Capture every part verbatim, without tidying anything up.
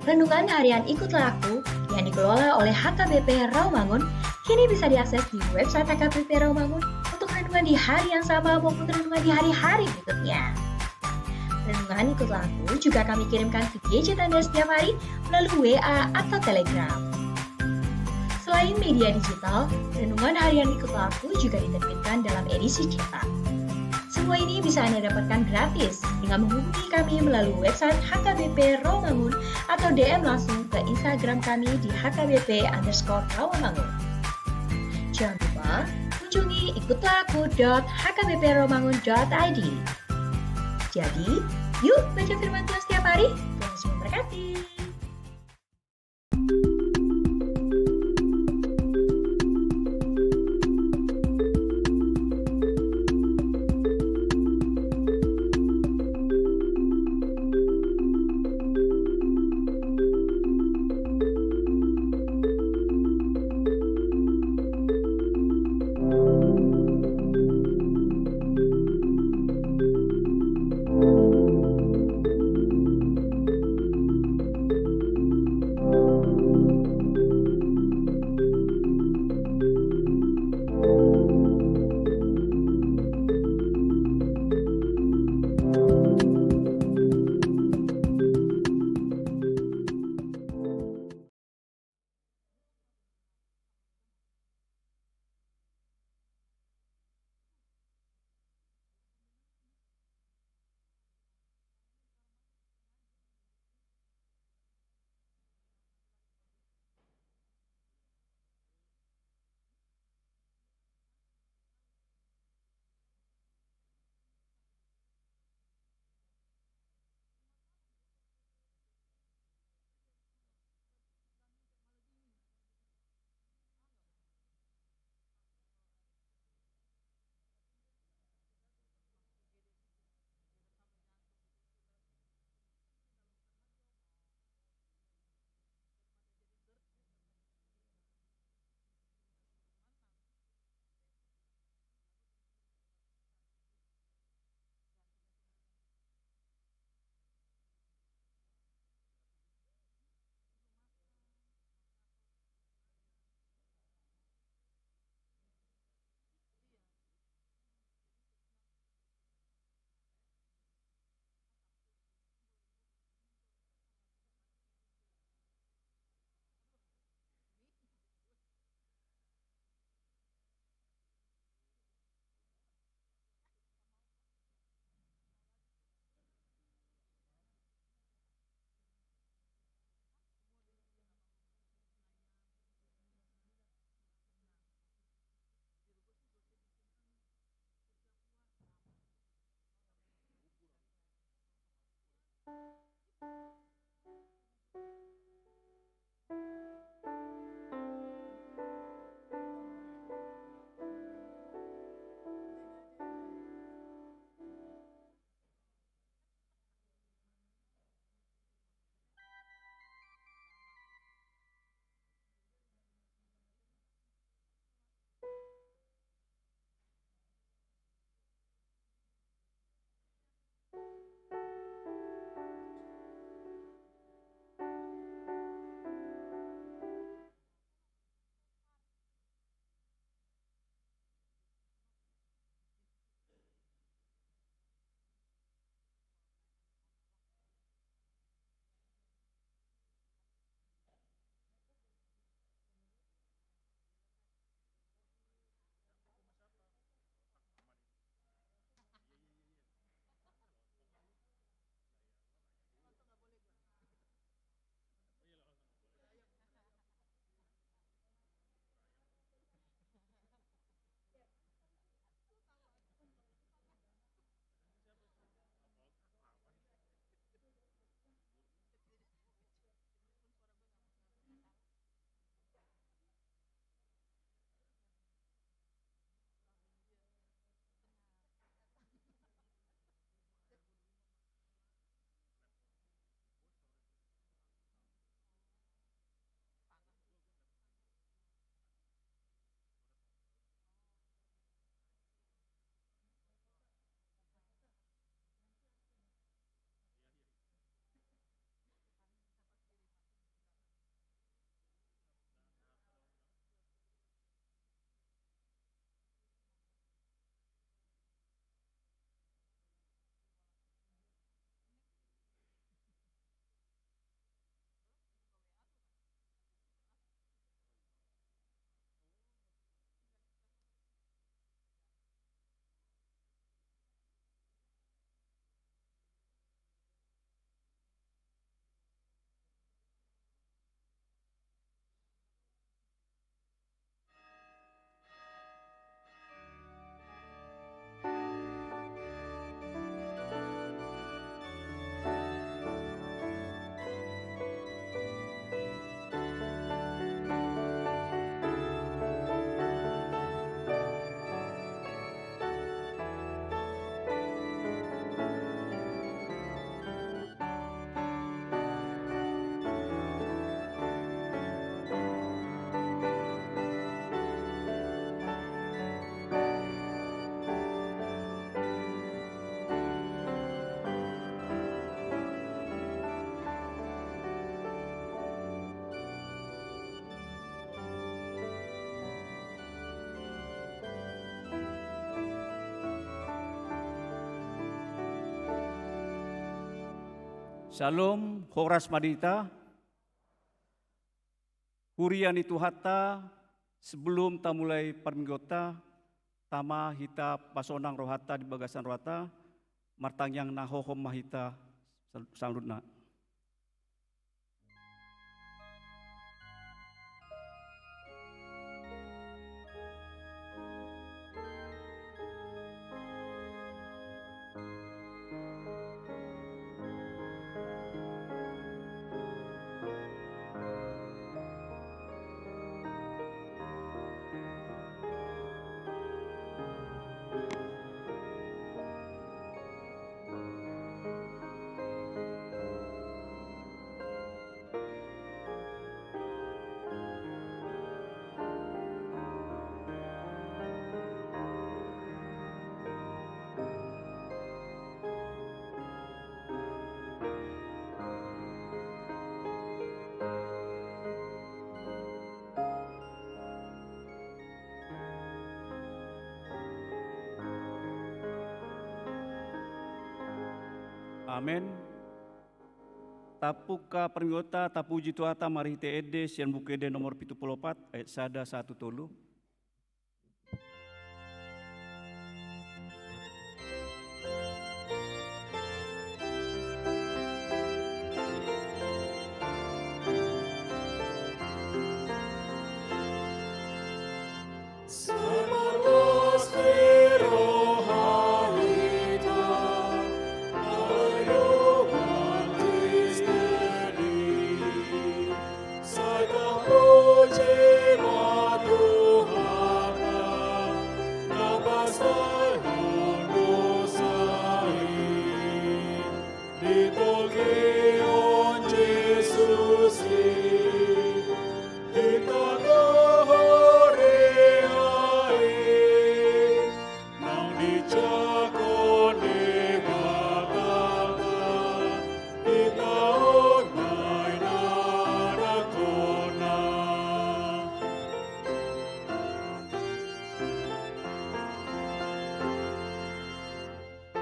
Renungan harian Ikutlah Aku yang dikelola oleh H K B P Rawamangun kini bisa diakses di website H K B P Rawamangun untuk renungan di hari yang sama maupun renungan di hari-hari berikutnya. Renungan Ikutlah Aku juga kami kirimkan ke gadget Anda setiap hari melalui W A atau Telegram. Selain media digital, renungan harian Ikutlah Aku juga diterbitkan dalam edisi cetak. Semua ini bisa Anda dapatkan gratis dengan menghubungi kami melalui website H K B P Rawamangun atau D M langsung ke Instagram kami di H K B P underscore Rawamangun. Jangan lupa kunjungi ikutlah aku dot H K B P rawamangun dot I D. Jadi, yuk baca firman Tuhan setiap hari. Tuhan Yesus memberkati. Syalom, horas ma di hita. Huria ni Tuhanta, sebelum tamulai parmingguonta, tama hita pasonang rohanta di bagasan rohanta, martangiang na hohom ma hita sal-, saluhutna. Amen. Tampuk parmingguonta, tapuji Tuhanta marhite ende sian Buku Ende nomor pitu pulu opat, ayat sada sahat tu tolu.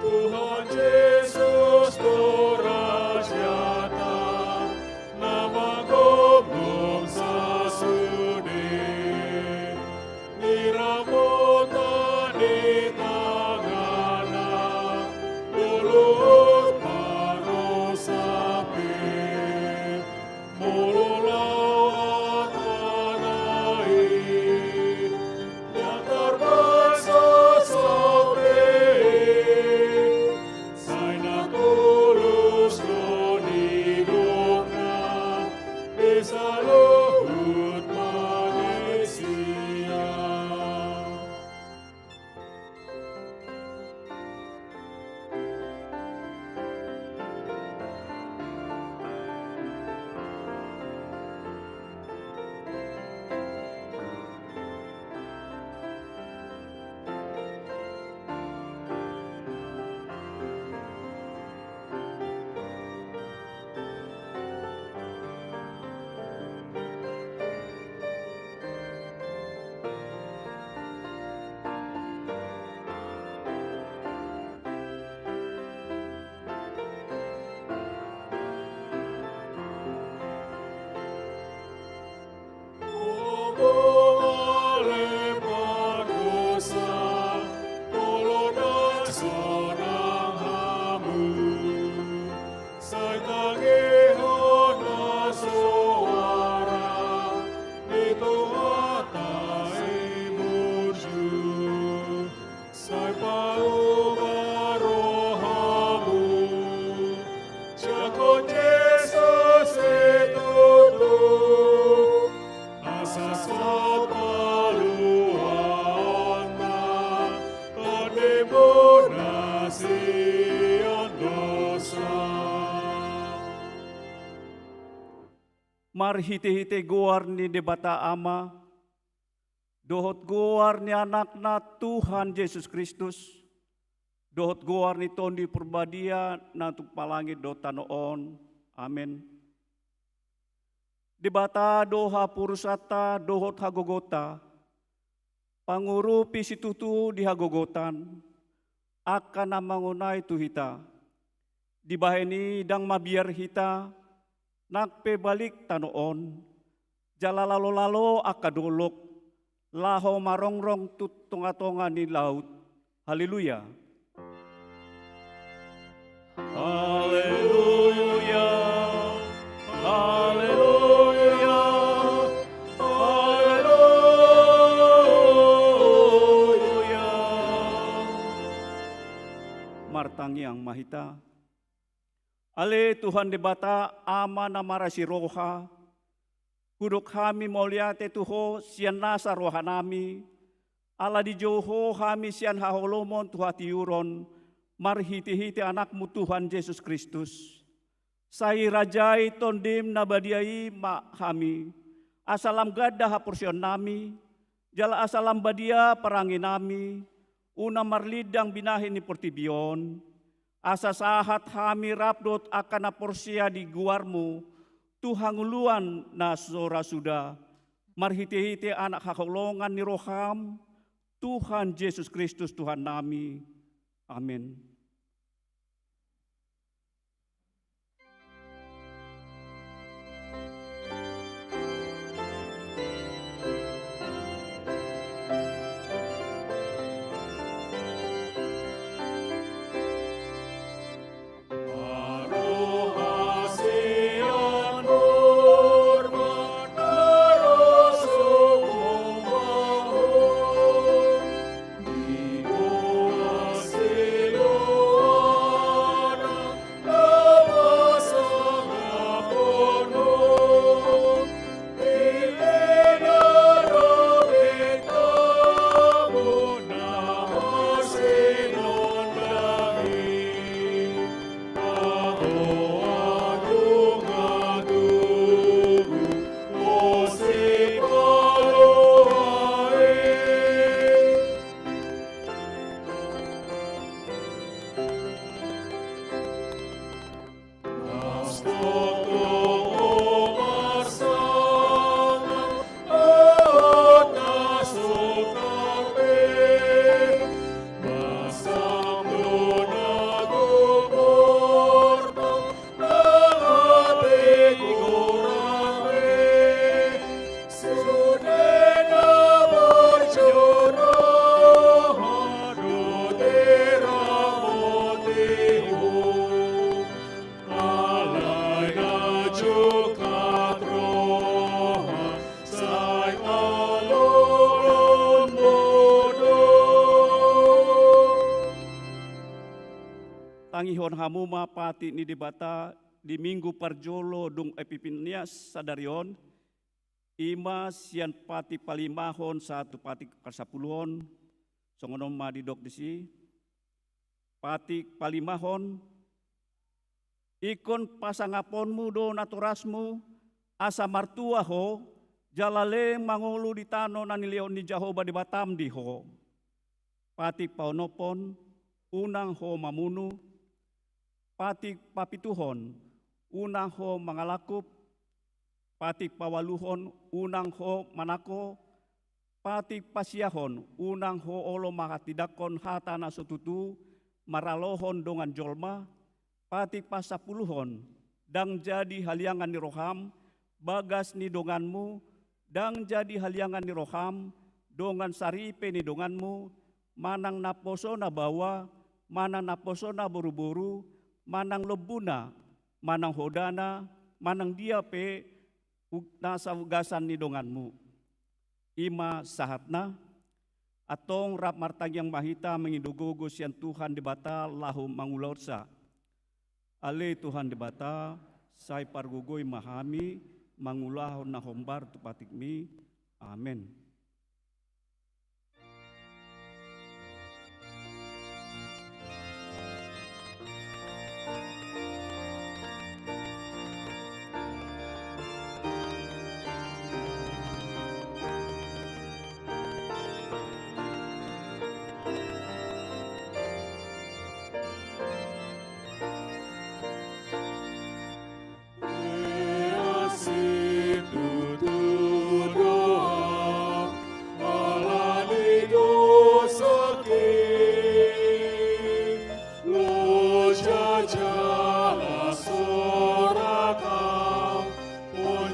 Tuhan Jesus, toras hata na manggomgom sasude ni ramota di tangana, luhut parrosa pe. Molo laho hatana i, ndang tarbahen sosop be, sai na tulus do nidokna, be saluhut ma di sian. Sai tangihon ma soara ni Tuhanta i burju. Sai paubah rohamu, siangkon Jesus situtu, asa sahat haluaonna tondimuna sian dosa. Marhitehite goar ni Debata Ama, dohot goar ni Anakna Tuhan Jesus Kristus, dohot goar ni Tondi Parbadia na tumpak langit dohot tano on. Amen. Debata do hapurusanta dohot hagogoonta, pangurupi situtu di hagogotan angka na mangonai tu hita. Dibahen i ndang mabiar hita, nang pe balik tano on, jala lalo-lalo angka dolok, laho marongrong tu tonga-tonga ni laut. Haleluya. Haleluya. Haleluya. Haleluya. Martangiang ma hita. Ale Tuhan Debata, Ama na marasi roha, hudok hami mauliate tu Ho sian nasa rohanami, ala dijou Ho hami sian haholomon tu hatiuron, marhite-hite Anakmu Tuhan Jesus Kristus. Sai rajai Tondim na badia i ma hami, asa lam ganda haporseaonnami, jala asa lam badia parangenami, unang marlindang binahen ni portibi on, asa sahat hami rap dohot angka na porsea di goarmu tu hangoluan na so ra suda, marhite-hite Anak haholongan ni roham, Tuhan Jesus Kristus Tuhannami. Amen. Tangihon hamu ma patik ni Debata di minggu parjolo dung Epiphanias sadari on, i ma sian patik palimahon sahat tu patik parsapuluhon, songon on ma didok disi. Patik palimahon, ingkon pasangaponmu do natorasmu, asa martua ho, jala leleng mangolu di tano na nilehon ni Jahowa Debatam di ho. Patik paonomhon, unang ho mamunu. Patik papituhon, unang ho mangalangkup. Patik paualuhon, unang ho manangko. Patik pasiahon, unang ho olo mangatindangkon hata na so tutu maralohon dongan jolma. Patik pasampuluhon, ndang jadi haliangan ni roham bagas ni donganmu, ndang jadi haliangan ni roham dongan saripe ni donganmu, manang naposona baoa, manang naposona boruboru, manang lombuna, manang hodana, manang dia pe ug-, nasa ugasan ni donganmu. I ma sahatna. Antong rap martangiang ma hita mangido gogo sian Tuhan Debata laho mangulahonsa. Ale Tuhan Debata, sai pargogoi ma hami mangulahon na hombar tu patikmi. Amen.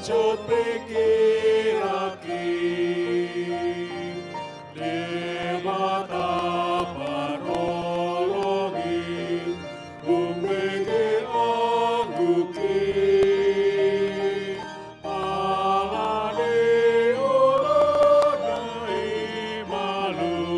Jot pingkiranki, Debata parholongi, umbege angguki, ala ni ulaonna i malua.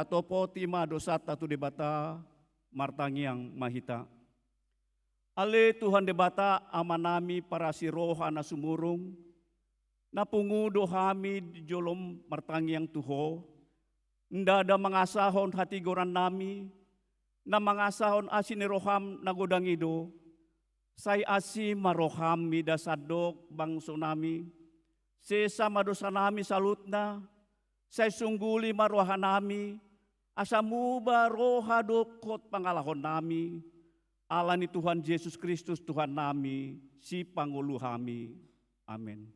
Tatopoti ma dosanta tu Debata, martangiang ma hita. Ale Tuhan Debata, Amanami parasi roha na sumurung, na pungu do hami di jolom martangiang tu Ho, ndada mangasahon hatigorannami, na mangasahon asi ni roham na godang i do, sai asi ma roham mida sandok bangsonami, sesa ma dosanami saluhutna, sai sungguli ma rohanami, asa muba roha dohot pangalahonami, ala ni Tuhan Jesus Kristus Tuhannami, Sipangolu hami. Amen.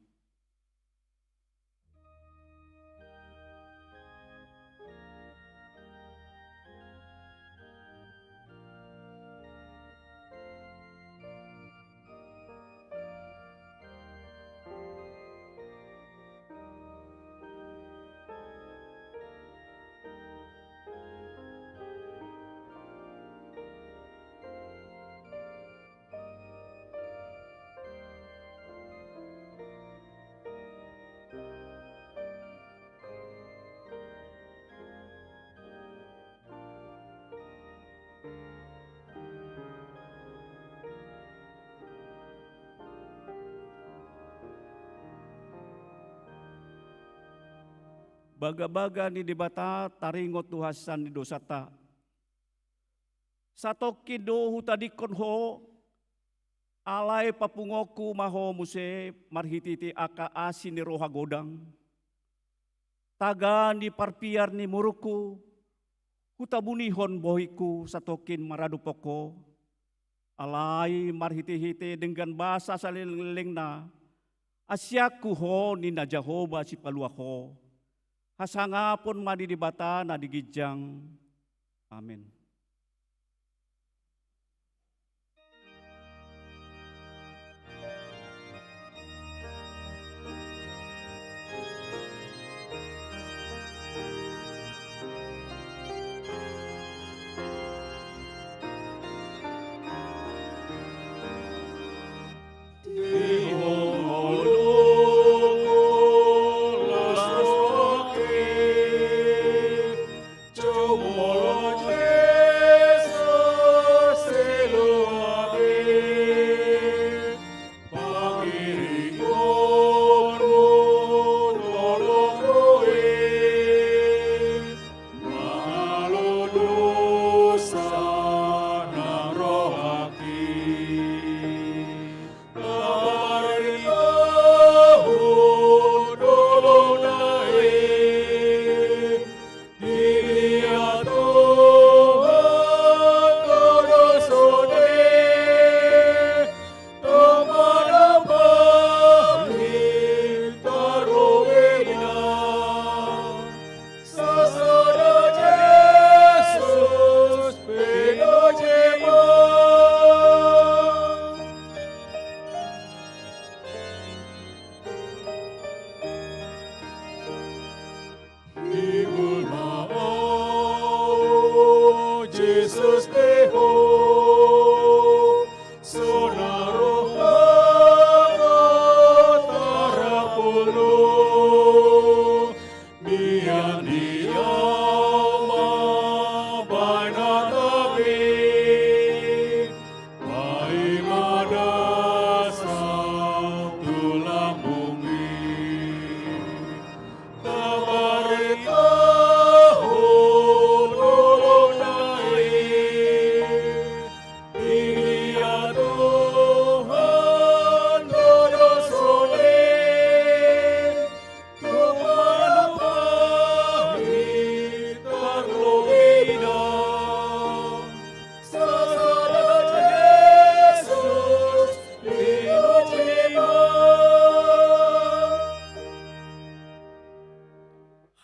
Bagabaga ni Debata taringot tu hasesaan ni dosanta. Satongkin do hutadingkon Ho, alai papunguonku ma Ho muse marhitehite angka asi ni roha godang. Tagan di parpiar ni murukku, hutabunihon bohingku satongkin maradophon Ho. Alai marhitehite denggan basa saleleng-lelengna, asianku Ho ninna Jahowa Sipalua Ho. Hasangapon ma di Debata na di ginjang. Amen.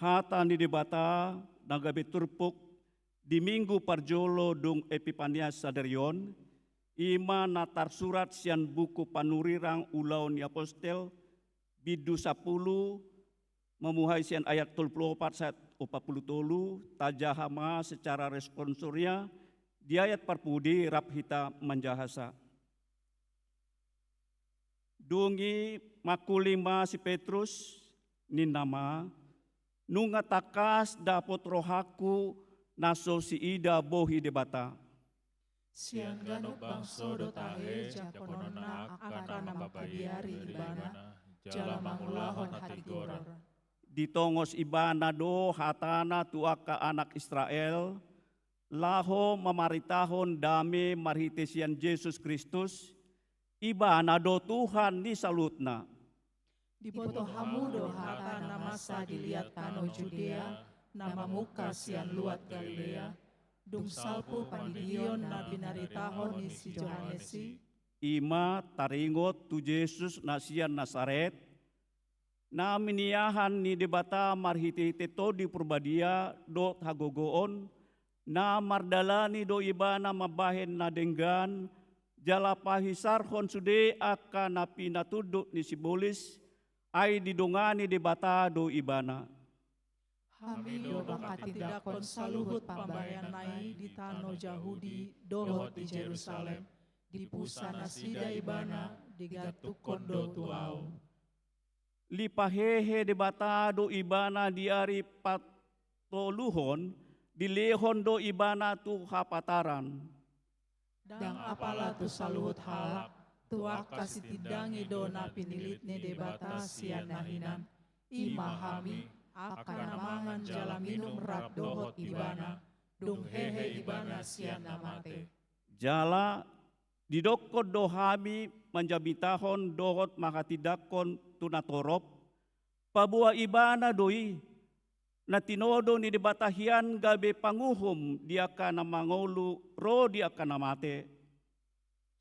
Hata ni Debata na gabe turpuk di Minggu parjolo dung Epipania sadari on, i ma na tarsurat sian buku Panurirang Ulaon ni Apostel, bindu sampulu, mamuhai sian ayat tolu pulu opat sahat opat pulu tolu, tajaha ma secara responsoria di ayat parpudi rap hita manjahasa. Dung i mangkuling ma si Petrus, ninna ma: Nunga tangkas dapot rohangku na so siida bohi Debata. Sian ganup bangso do tahe jakononna angka na mampabiari ibana, jala mangulahon hatigoran. Ditongos ibana do hatana tu angka anak Israel, laho mamaritahon dame marhite sian Jesus Kristus, ibana do Tuhan ni saluhutna. Diboto hamu do hata na masa di liat tano Judea, na mamungka sian luat Galilea, dung salpu pandidion na binaritahon ni si Johannes i. I ma taringot tu Jesus na sian Nasaret, na miniahan ni Debata marhite-hite Tondi Porbadia dohot hagogoon, na mardalani do ibana mambahen na denggan, jala pahisarhon sude angka na pinatunduk ni sibolis, ai didongani Debata do ibana. Hami do manghatindanghon saluhut pambahenanna i di tano Jahudi dohot di Jerusalem, dipusa nasida ibana, digantunghon do tu ahu. Lipat hehe Debata do ibana di ari patoluhon, dilehon do ibana tu hapataran. Ndang apala tu saluhut halak, tu angka sitindangi do na pinilit ni Debata sian na hinan, i ma hami, angka na mangan jala minum rap dohot ibana, dung hehe ibana sian na mate. Jala didokkon do hami manjamitahon dohot manghatindanghon tu natorop, paboa ibana do i, na tinodo ni Debata hian gabe panguhum di angka na mangolu ro di angka na mate.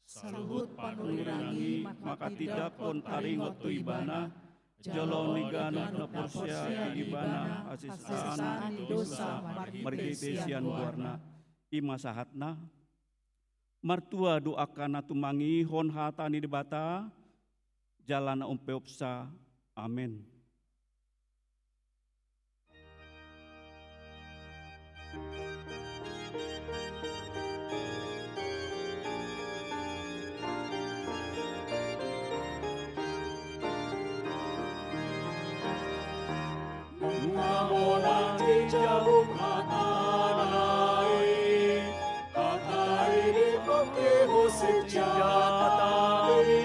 Saluhut panurirang i manghatindanghon taringot tu ibana, jala on ni ganup na porsea di ibana hasesaan ni dosa marhite sian goarna. I ma sahatna. Martua do angka na tumangihon hata ni Debata, jala na umpeopsa. Amen. Nunga monang dijabung hatana i, hata i dipangke hosip jatami,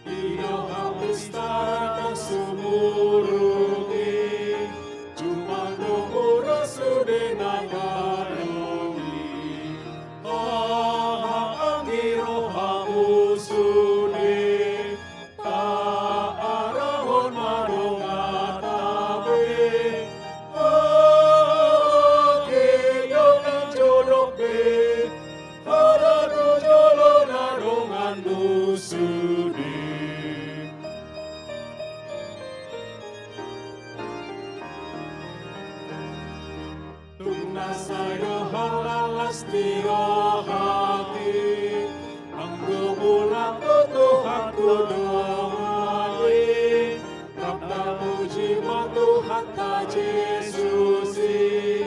i do hapistana sumurung i, jumpang do mura sude na gadong i, haha anggi roha musude. Taarahon ma donganta be, anggi dongan jolok be, hata tu jolo na dongan musude. Tung na sai do halalas ni rohangki, anggo mulak do Tuhan tu dongan i, rap tapuji ma Tuhanta Jesus i,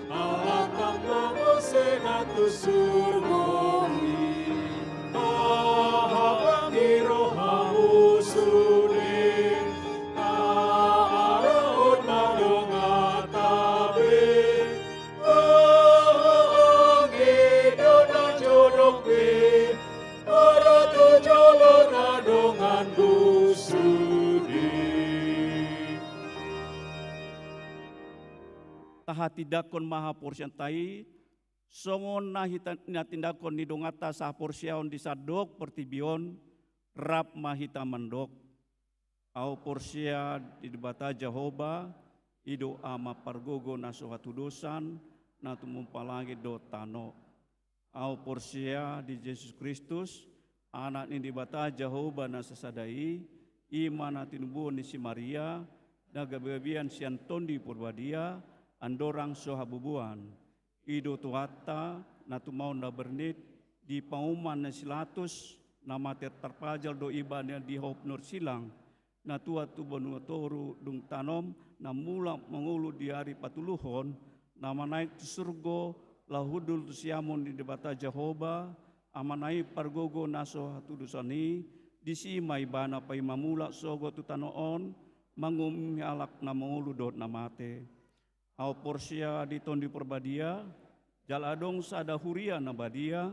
ala tamba muse na tu surgo i. Haha anggi roha musude, taarahon ma donganta be, haha anggi dongan jolok be, hata tu jolo na dongan musude. Tahatindanghon ma haporseaonta i, songon na hita-, na tindanghon ni donganta sahaporseaon di sandok portibi on, rap ma hita mandok. Ahu porsea di Debata Jahowa, i do Ama pargogo na so hatudosan, na tumompa langit dohot tano. Ahu porsea di Jesus Kristus, Anak ni Debata Jahowa na sasada i, i ma na tinubuhon ni si Maria, na gabe gabean sian Tondi Porbadia, andorang so habubuan. I do Tuhanta, na tumaon na bernit, di panumpahan ni si Latus, na mate tarpajal do ibana di hop ni silang, na tuat tu banua toru dung tanom, na mulak mangolu di ari patoluhon, na manaek tu surgo, laho hundul tu siamun ni Debata Jahowa, Amana i pargogo na so hatudosan i, disi ma ibana paima mulak sogot tu tano on, mangumumi halak na mangolu dohot na mate. Ahu porsea di Tondi Porbadia, jala adong sada huria na badia,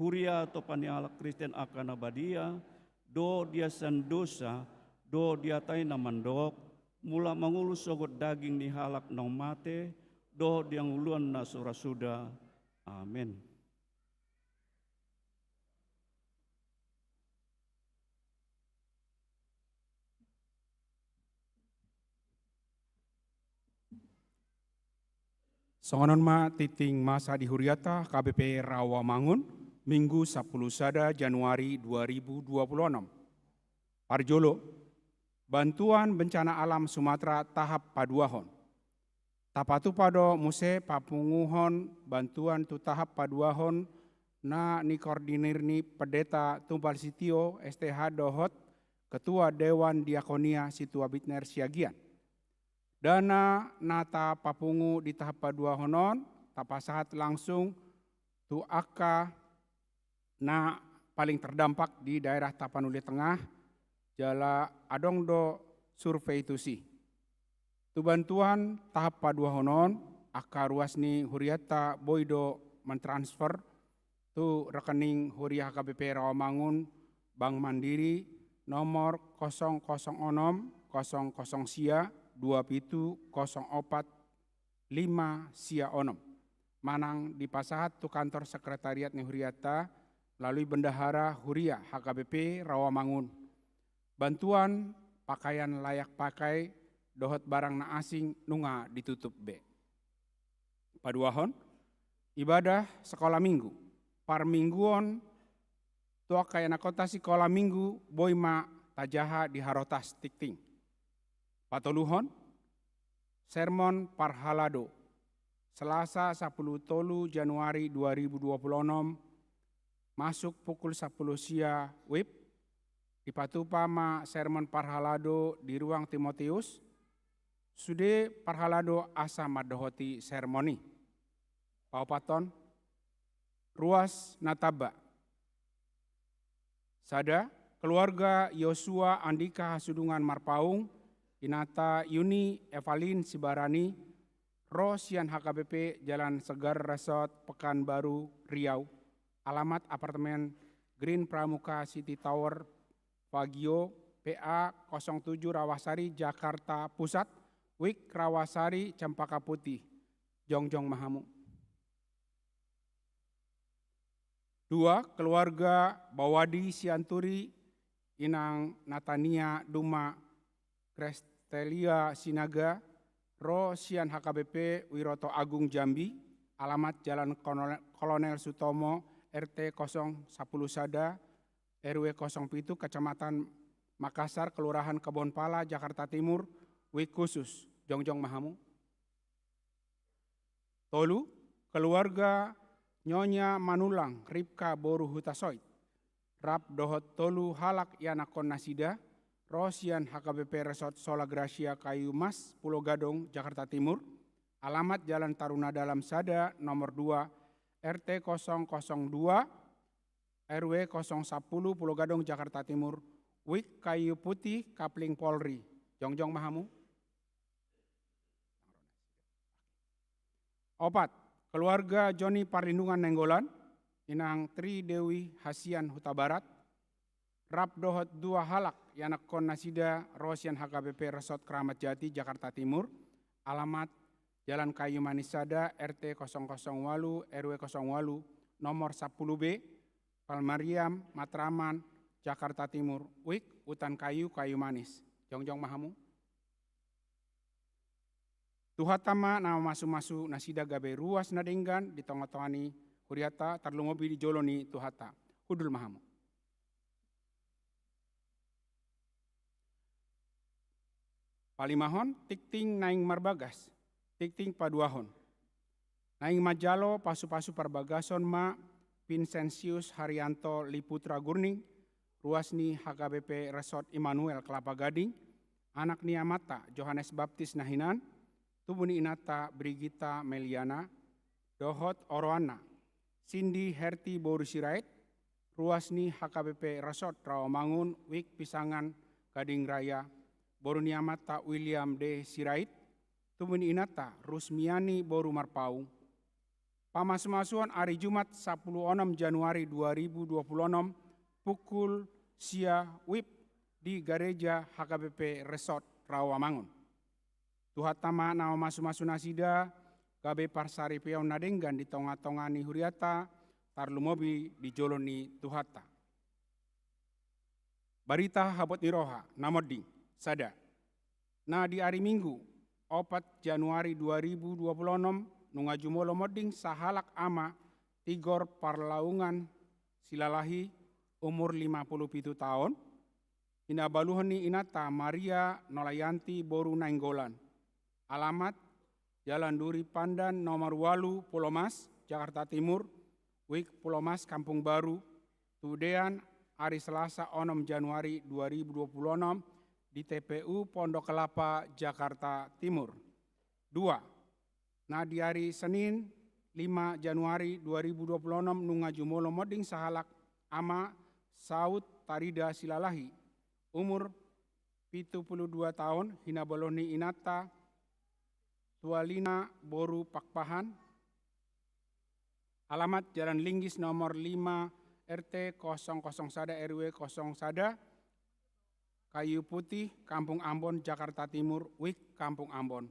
huria atopan ni halak Kristen angka na badia, dohot di hasesaan dosa, dohot di hata i na mandok, mulak mangolu sogot daging ni halak naung mate, dohot di hangoluan na so ra suda. Amen. Songon on ma tingting masa di huriata H K B P Rawamangun, Minggu sampulu sada Januari dua ribu dua puluh enam. Parjolo, bantuan bencana alam Sumatera tahap paduahon. Tapatupa do muse papunguhon bantuan tu tahap paduahon na nikoordinir ni Pendeta Tumbal Sitio, S T H, dohot Ketua Dewan Diakonia Situa Bitner Siagian. Dana na tapapungu di tahap paduahon on tapasahat langsung tu angka na paling terdampak di daerah Tapanuli Tengah, jala adong do survei tusi. Tu bantuan tahap paduahon on, angka ruas ni hurianta boi do mentransfer tu rekening huria H K B P Rawamangun, Bank Mandiri, nomor kosong kosong onom, kosong kosong sia, dua pitu kosong opat, lima sia onom. Manang dipasahat tu kantor sekretariat ni huriata melalui bendahara huria H K B P Rawamangun. Bantuan pakaian layak pakai dohot barang na asing nunga ditutup be. Paduahon, ibadah sekolah minggu. Parmingguon tu angka ianakhonta sikola minggu boi ma tajaha di harotas tingting. Patoluhon, sermon parhalado. Selasa sampulu tolu Januari dua ribu dua puluh enam, masuk pukul sampulu sia WIB, dipatupa ma sermon parhalado di ruang Timoteus, sude parhalado asa mandohoti sermon i. Paopathon, ruas na tamba. Sada, keluarga Yosua Andika Hasudungan Marpaung, inanta Yuni Evalin Sibarani, ro sian H K B P Jalan Segar Resort Pekanbaru Riau, alamat apartemen Green Pramuka City Tower, Fagio, P A kosong tujuh Rawasari, Jakarta Pusat, WIB Rawasari Cempaka Putih, jongjong ma hamu. Dua, keluarga Bawadi Sianturi, inang Natania Duma Krestelia Sinaga, ro sian H K B P Wiroto Agung Jambi, alamat Jalan Kolonel, Kolonel Sutomo, R T kosong sampulu sada, R W kosong pitu, Kecamatan Makassar, Kelurahan Kebonpala, Jakarta Timur, WIB khusus, jongjong ma hamu. Tolu, keluarga Nyonya Manulang Ripka boru Hutasoit, rap dohot tolu halak ianakhon nasida, ro sian H K B P Resort Sola Gracia Kayu Mas, Pulo Gadong, Jakarta Timur, alamat Jalan Taruna Dalam sada, nomor dua, R T kosong kosong dua, R W kosong sampulu, Pulo Gadong, Jakarta Timur, WIB Kayu Putih, Kapling Polri, jongjong ma hamu. Opat, keluarga Joni Parlindungan Nainggolan, inang Tri Dewi Hasian Hutabarat, rap dohot dua halak ianakhon nasida, ro sian H K B P Resort Keramat Jati, Jakarta Timur, alamat Jalan Kayu Manis sada, R T kosong kosong walu, R W kosong walu, nomor sampulu B, Palmariam, Matraman, Jakarta Timur, WIB Hutan Kayu, Kayu Manis, jongjong ma hamu. Tuhanta ma na mamasumasu nasida gabe ruas na denggan di tongatonga ni huriata, tarlumobi di jolo ni Tuhanta. Hundul ma hamu. Palimahon, tingting naeng marbagas, tingting paduahon. Naeng manjalo pasupasu parbagason ma Vincentius Haryanto Liputra Gurning, ruas ni H K B P Resort Immanuel Kelapa Gading, anak ni amanta Johannes Baptis na hinan, tubu ni inanta Brigita Meliana, dohot oroanna, Cindy Herti boru Sirait, ruas ni H K B P Resort Rawamangun, Wik Pisangan, Gading Raya, boru ni amanta William D Sirait, tubu ni inanta Rusmiani boru Marpaung. Pamasumasuon ari Jumat sampulu onom Januari dua ribu dua puluh onom, pukul sia wib di gareja H K B P Resort Rawamangun. Tuhanta ma na mamasumasu nasida, gabe parsaripeon na denggan di tongatonga ni huriata, tarlumobi di jolo ni Tuhanta. Barita habot ni roha na monding, sada. Na di ari Minggu, opat Januari dua ribu dua puluh onom, nunga jumolo monding sahalak ama Tigor Parlaungan Silalahi, umur lima puluh pitu taon, hinabaluhon ni inanta Maria Nolayanti boru Nainggolan. Alamat, Jalan Duri Pandan nomor ualu, Pulomas, Jakarta Timur, Wik Pulomas Kampung Baru, tudean ari Selasa onom Januari dua ribu dua puluh onom di T P U Pondok Kelapa, Jakarta Timur. Dua, na di ari Senin lima Januari dua ribu dua puluh onom nunga jumolo monding sahalak ama Saud Tarida Silalahi, umur pitu puluh dua taon, hinabaluhon ni inanta Tualina boru Pakpahan, alamat Jalan Linggis nomor lima, R T kosong kosong sada, R W kosong sada, Kayu Putih, Kampung Ambon, Jakarta Timur, Wik Kampung Ambon.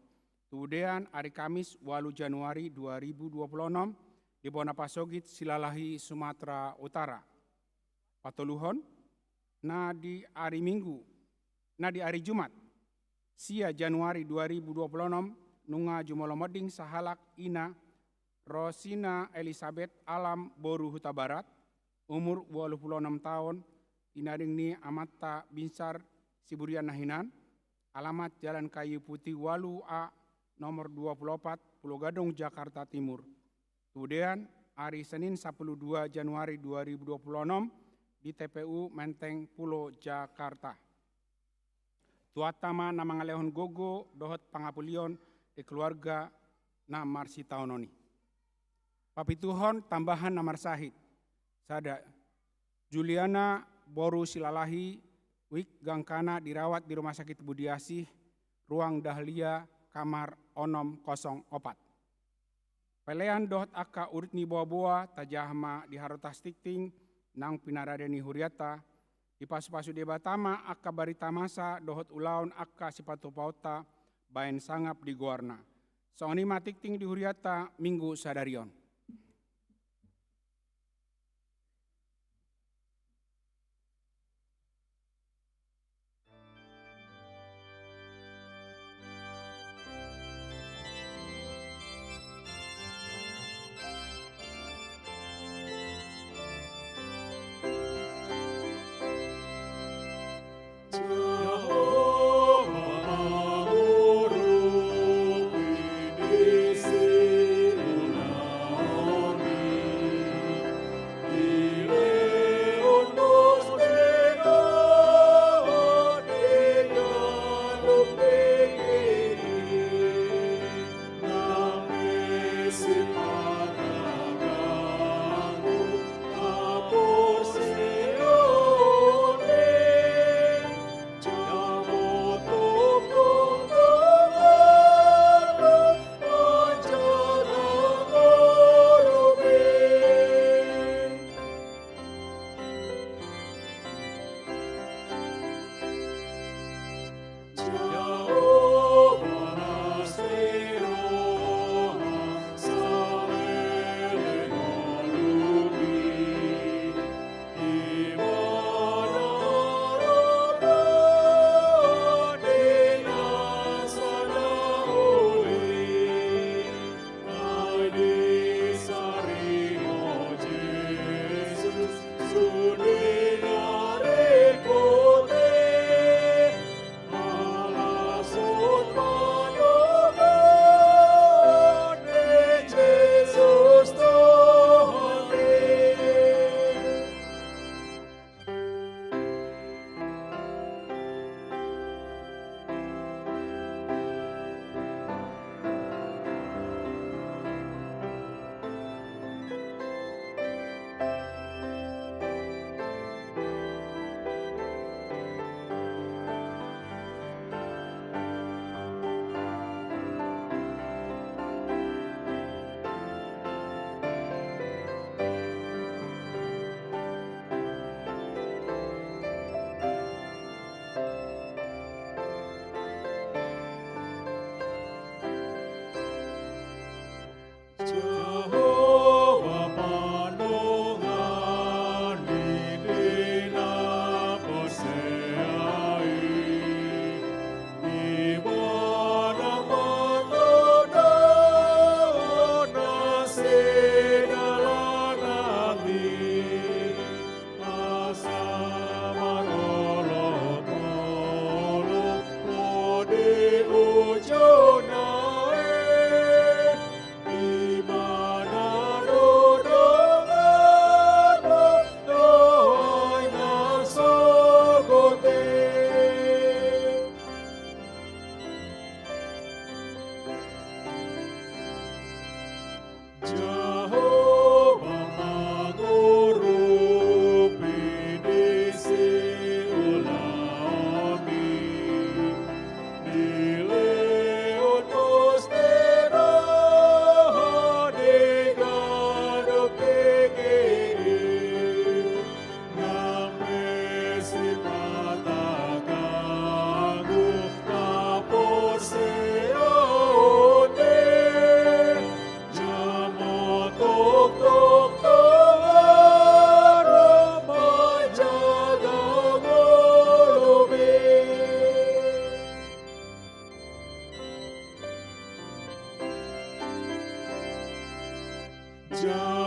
Tudean ari Kamis ualu Januari dua ribu dua puluh onom di bona pasogit Silalahi, Sumatera Utara. Patoluhon, na di ari Minggu, na di ari Jumat, sia Januari dua ribu dua puluh onom, nunga jumolo monding sahalak ina Rosina Elisabeth Alam boru Hutabarat, umur ualu puluh onom taon, ina deng ni amanta Binsar Siburian na hinan, alamat Jalan Kayu Putih ualu A nomor dua puluh opat, Pulo Gadung, Jakarta Timur. Tudean ari Senin sampulu dua Januari dua ribu dua puluh onom di T P U Menteng Pulo, Jakarta. Tuhanta ma na mangalehon gogo dohot pangapulion di keluarga na marsitaonon i. Papituhon tambahan na marsahit. Sada, Juliana boru Silalahi, Wik, gangkana dirawat di Rumah Sakit Budiasih, ruang Dahlia, kamar onom kosong opat. Pelean dohot angka urit ni boaboa tajaha ma di harotas tingting nang pinarade ni hurianta, dipasupasu Debata ma angka barita masa dohot ulaon angka sipatupaonta baen sangap di goarna. Songon i ma tingting di hurianta Minggu sadari on.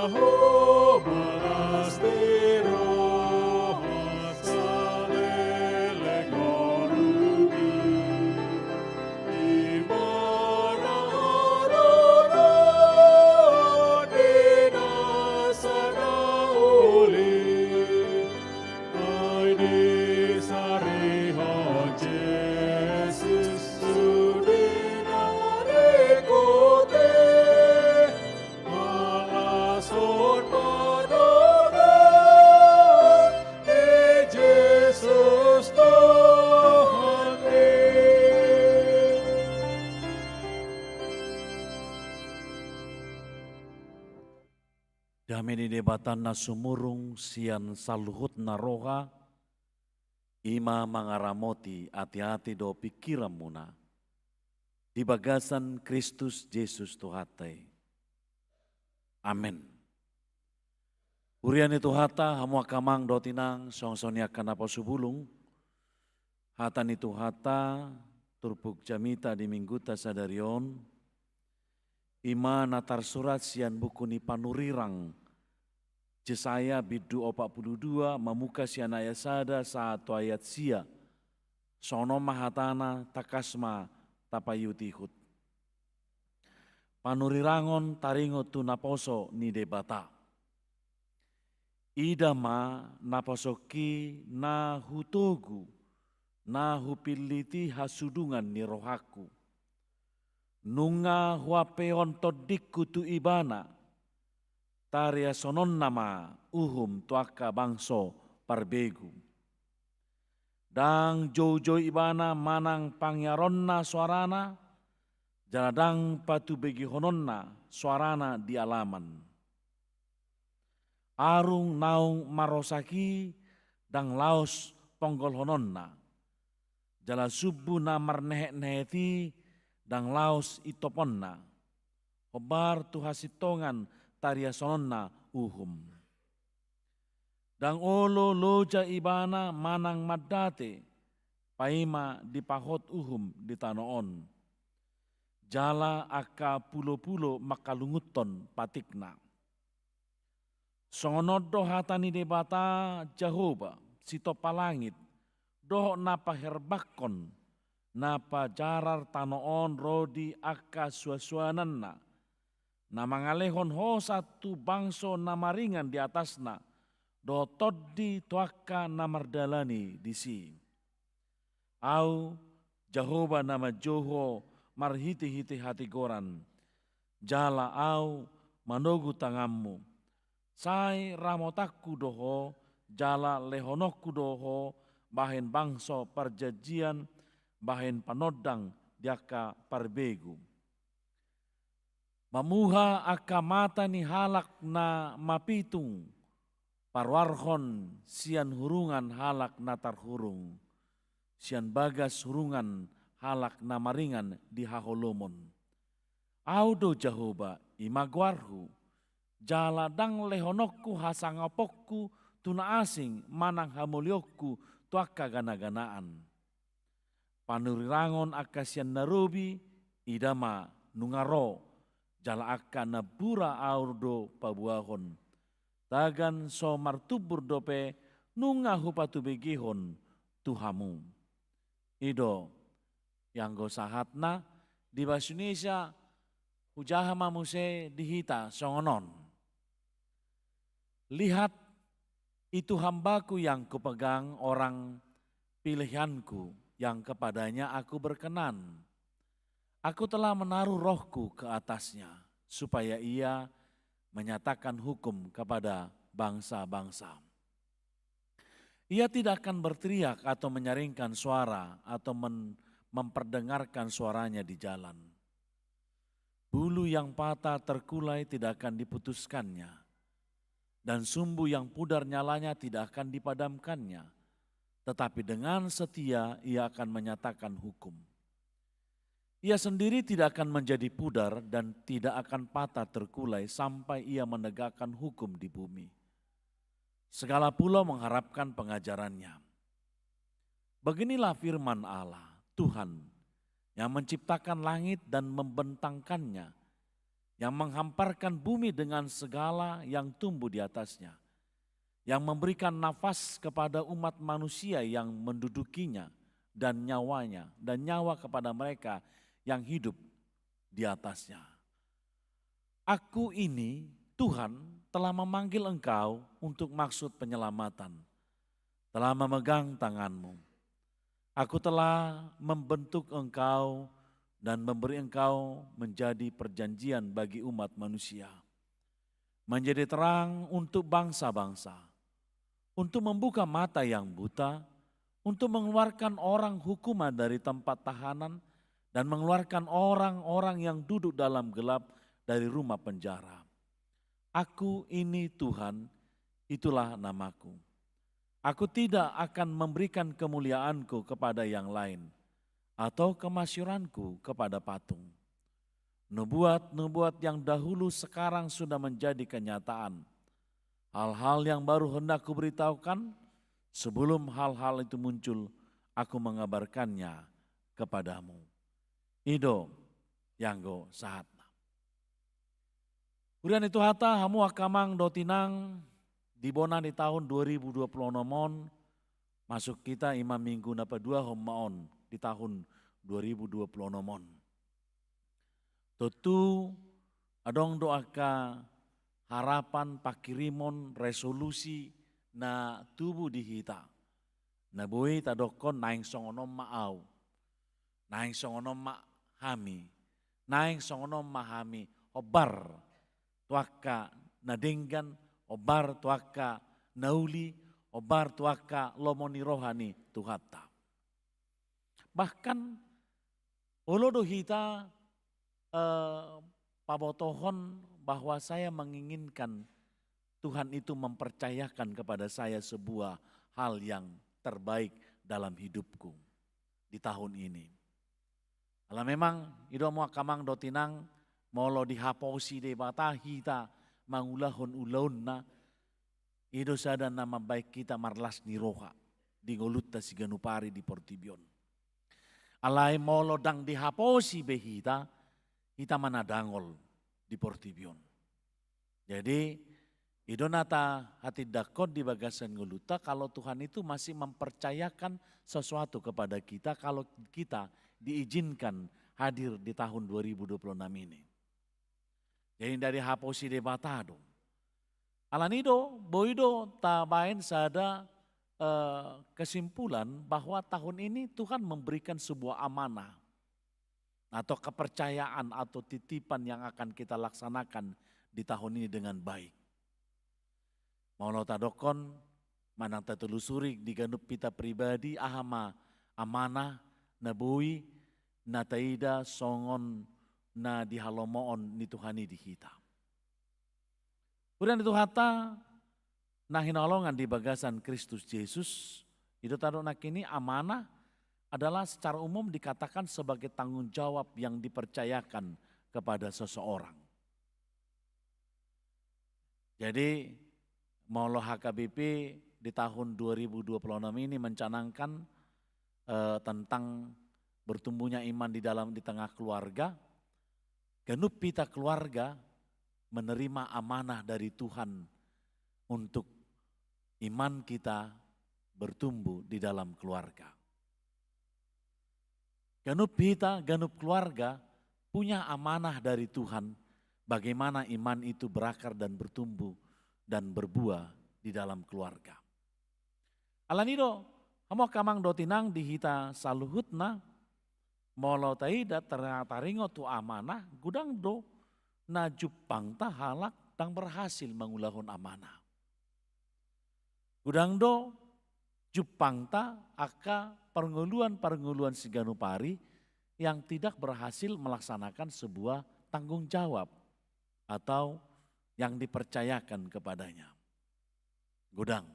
Ho bagas ni roha saleleng ngolu i, i ma na haroroan ni nasa na uli. Ai disarihon Jesus sude na ringkot i, halashon ma dongan ni Jesus Tuhan i. Dame ni Debata na sumurung sian saluhutna roha, i ma mangaramoti ateate dohot pingkiranmuna di bagasan Kristus Jesus Tuhanta i. Amen. Huria ni Tuhanta, hamu angka amang dohot inang, songon i angka naposo bulung, hata ni Tuhanta, turpuk jamita di Mingguta sadari on, i ma na tarsurat sian buku ni panurirang Jesaya bindu opat pulu dua, mamungka sian ayat sada sahat tu ayat sia. Songon on ma hatana, tangkas ma tapaihutihut. Panurirangon taringot tu naposo ni Debata. Ida ma naposongki na hutogu, na hupillit i hasudungan ni rohangku. Nunga huampeihon tondingku tu ibana, tariashononna ma uhum tu angka bangso parbegu. Ndang joujou ibana manang pangiaronna soarana, jala ndang patubegehononna soarana di alaman. Arung naung marosak i ndang laos ponggolhononna, jala sumbu na marnehetnehet i ndang laos intoponna, hombar tu hasintongan tariashononna uhum. Ndang olo loja ibana manang mandate, paima dipahot uhum di tano on, jala angka pulopulo mangkalungunhon patikna. Songon on do hata ni Debata Jahowa, Sitompa langit, dohot na paherbanghon, na pajarar tano on ro di angka suansuananna, na mangalehon hosa tu bangso na maringan di atasna, dohot tondi tu angka na mardalani disi. Ahu, Jahowa na manjou ho marhitehite hatigoran, jala Ahu manogu tanganmu. Sai ramotanku do ho, jala lehononku do ho bahen bangso parjanjian, bahen panondang di angka parbegu. Mamuha angka mata ni halak na mapitung, paruarhon sian hurungan halak na tarhurung, sian bagas hurungan halak na maringan di haholomon. Ahu do Jahowa, i ma goarhu, jala ndang lehononku hasangaponku tu na asing manang hamolionku tu angka ganaganaan. Panurirangon angka sian na robi, ida ma nunga ro, jala angka na bura Ahu do paboahon. Tagan so martumbur dope nunga hupatubegehon tu hamu. I do, ianggo sahatna, di bahasa Indonesia, hujaha ma muse di hita songon on. Lihat, itu hamba-Ku yang Kupegang, orang pilihan-Ku, yang kepada-Nya Aku berkenan. Aku telah menaruh Roh-Ku ke atasnya, supaya ia menyatakan hukum kepada bangsa-bangsa. Ia tidak akan berteriak atau menyaringkan suara atau men-, memperdengarkan suaranya di jalan. Bulu yang patah terkulai tidak akan diputuskannya, dan sumbu yang pudar nyalanya tidak akan dipadamkannya, tetapi dengan setia ia akan menyatakan hukum. Ia sendiri tidak akan menjadi pudar dan tidak akan patah terkulai sampai ia menegakkan hukum di bumi. Segala pulau mengharapkan pengajarannya. Beginilah firman Allah, Tuhan, yang menciptakan langit dan membentangkannya, yang menghamparkan bumi dengan segala yang tumbuh di atasnya, yang memberikan nafas kepada umat manusia yang mendudukinya dan nyawanya, dan nyawa kepada mereka yang hidup di atasnya. Aku ini, Tuhan, telah memanggil engkau untuk maksud penyelamatan, telah memegang tanganmu. Aku telah membentuk engkau dan memberi engkau menjadi perjanjian bagi umat manusia, menjadi terang untuk bangsa-bangsa, untuk membuka mata yang buta, untuk mengeluarkan orang hukuman dari tempat tahanan, dan mengeluarkan orang-orang yang duduk dalam gelap dari rumah penjara. Aku ini Tuhan, itulah namaku. Aku tidak akan memberikan kemuliaanku kepada yang lain, atau kemasyhuranku kepada patung. Nubuat-nubuat yang dahulu sekarang sudah menjadi kenyataan. Hal-hal yang baru hendak kuberitahukan, sebelum hal-hal itu muncul, aku mengabarkannya kepadamu. I do ianggo sahatna. Huria ni Tuhanta, hamu angka amang dohot inang, di bona ni tahun dua ribu dua puluh enam on, masuk hita ima minggu na paduahon ma on di tahun dua ribu dua puluh enam on. Tontu adong do angka harapan, pangkirimon, resolusi na tubu di hita. Na boi tadokkon naeng songon on ma au. Naeng songon on ma hami. Naeng songon on ma hami. Hombar tu angka na denggan, hombar tu angka na uli, hombar tu angka lomo ni roha ni Tuhanta. Bahkan olo do hita, eh, pabotohon bahwa saya menginginkan Tuhan itu mempercayakan kepada saya sebuah hal yang terbaik dalam hidupku di tahun ini. Ala memang, i do hamu angka amang dohot inang, molo dihaposi Debata hita mangulahon ulaonna, i do sada na mambahen hita marlas ni roha di ngolunta siganup ari di portibi on. Alai molo ndang dihaposi be hita, hita ma na dangol di portibi on. Jadi, i do na tahatindangkon di bagasan ngolunta, kalau Tuhan itu masih mempercayakan sesuatu kepada kita, kalau kita diizinkan hadir di tahun dua ribu dua puluh enam ini. Jadi, ndang dihaposi Debata do. Alani do, boi do tabahen sada, eh, kesimpulan bahwa tahun ini Tuhan memberikan sebuah amanah atau kepercayaan atau titipan yang akan kita laksanakan di tahun ini dengan baik. Molo tadokkon, manang tatelusuri di ganup hita pribadi, aha ma amanah na boi na taida songon na dihalomohon ni Tuhan i di hita. Huria ni Tuhanta, na hinaholongan di bagasan Kristus Jesus, i do tadok nangkin i, amanah adalah secara umum dikatakan sebagai tanggung jawab yang dipercayakan kepada seseorang. Jadi, molo H K B P di tahun dua ribu dua puluh enam ini mencanangkan, eh, tentang bertumbuhnya iman di dalam, di tengah keluarga, ganup hita keluarga menerima amanah dari Tuhan untuk iman kita bertumbuh di dalam keluarga. Ganup hita, ganup keluarga punya amanah dari Tuhan, bagaimana iman itu berakar dan bertumbuh dan berbuah di dalam keluarga. Alani do, hamu angka amang dohot inang, di hita saluhutna, molo taida, taringot tu amanah, godang do na jumpangta halak ndang berhasil mangulahon amanah. Godang do jumpangta angka parngoluan-parngoluan siganup ari yang tidak berhasil melaksanakan sebuah tanggung jawab atau yang dipercayakan kepadanya. Godang.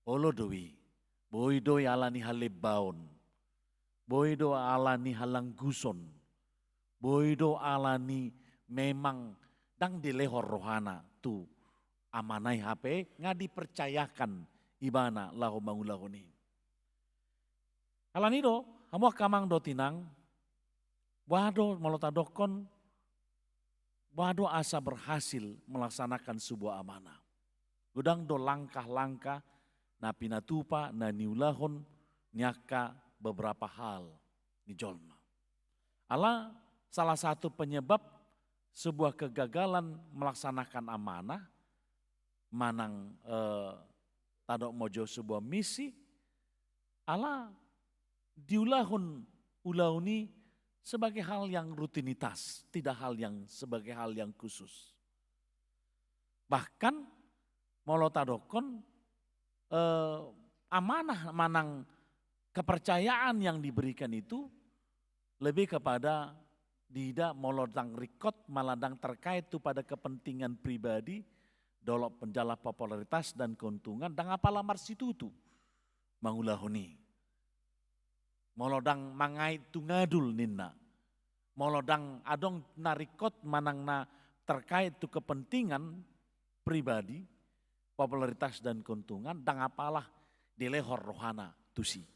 Olo do i. Boi do i alani halembaon. Boi do alani halangguson. Boi do alani memang ndang dilehon rohana tu amanah i, hape nga dipercayakan ibana laho mangulahon i. Alani do, hamu angka amang dohot inang, boha do molo tadokkon Boha do asa berhasil melaksanakan sebuah amanah? Godang do langkah-langkah na pinatupa na niulahon ni angka beberapa hal ni jolma. Ala salah satu penyebab sebuah kegagalan melaksanakan amanah manang eh, tadok mojo sebuah misi, ala diulahon ulaon i sebagai hal yang rutinitas, tidak hal yang sebagai hal yang khusus. Bahkan molo tadokkon eh, amanah manang kepercayaan yang diberikan itu lebih kepada diida molo ndang ringkot manang ndang terkait tu pada kepentingan pribadi, dolok penjala popularitas dan keuntungan, ndang apala marsitutu mangulahon i. Molo ndang mangait tu ngadul ninna. Molo ndang adong na ringkot manang na terkait tu kepentingan pribadi, popularitas dan keuntungan, ndang apala dilehon rohana tusi.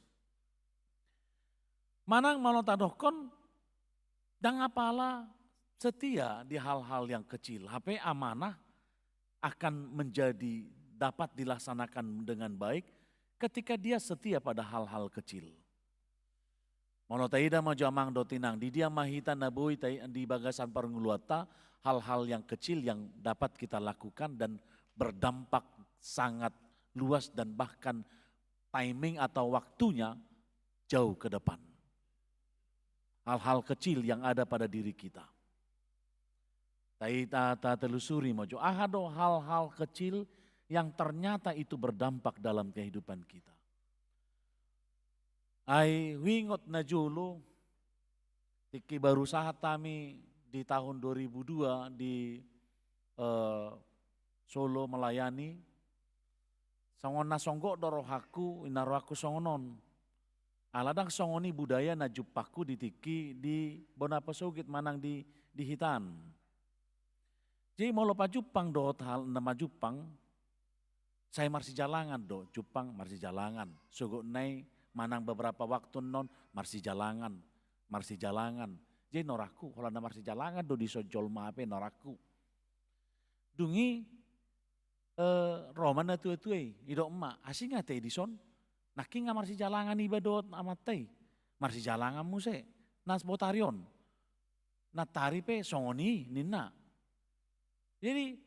Manang molo tadokkon ndang apala setia di hal-hal yang kecil. Hape amanah akan menjadi dapat dilaksanakan dengan baik ketika dia setia pada hal-hal kecil. Molo taida ma jo amang dohot inang, di dia ma hita na boi tai-, di bagasan parngoluanta, hal-hal yang kecil yang dapat kita lakukan dan berdampak sangat luas dan bahkan timing atau waktunya jauh ke depan. Hal-hal kecil yang ada pada diri kita. Ta-, ta-, tatelusuri ma jo, aha do hal-hal kecil yang ternyata itu berdampak dalam kehidupan kita. Ai huingot na jolo, tingki baru sahat hami di tahun dua ribu dua di eh, Solo melayani, songon na songgop do rohangku, i na rohangku songon on. Ala ndang songon i budaya na jumpangku di tingki di bona pasogit manang di, di hitaan. Jadi molo pajumpang dohot hal na majumpang, sai marsijalangan do, jumpang marsijalangan. Sogot nai manang beberapa waktu annon marsijalangan, marsijalangan. Jadi norangku, holan na marsijalangan do dison jolma hape norangku. Dung i eh, ro ma na tua-tua i, didok ma, asing ate dison, nangkin nga marsijalangan iba dohot amanta i, marsijalangan muse, na botari on. Nantari pe songon i ninna. Jadi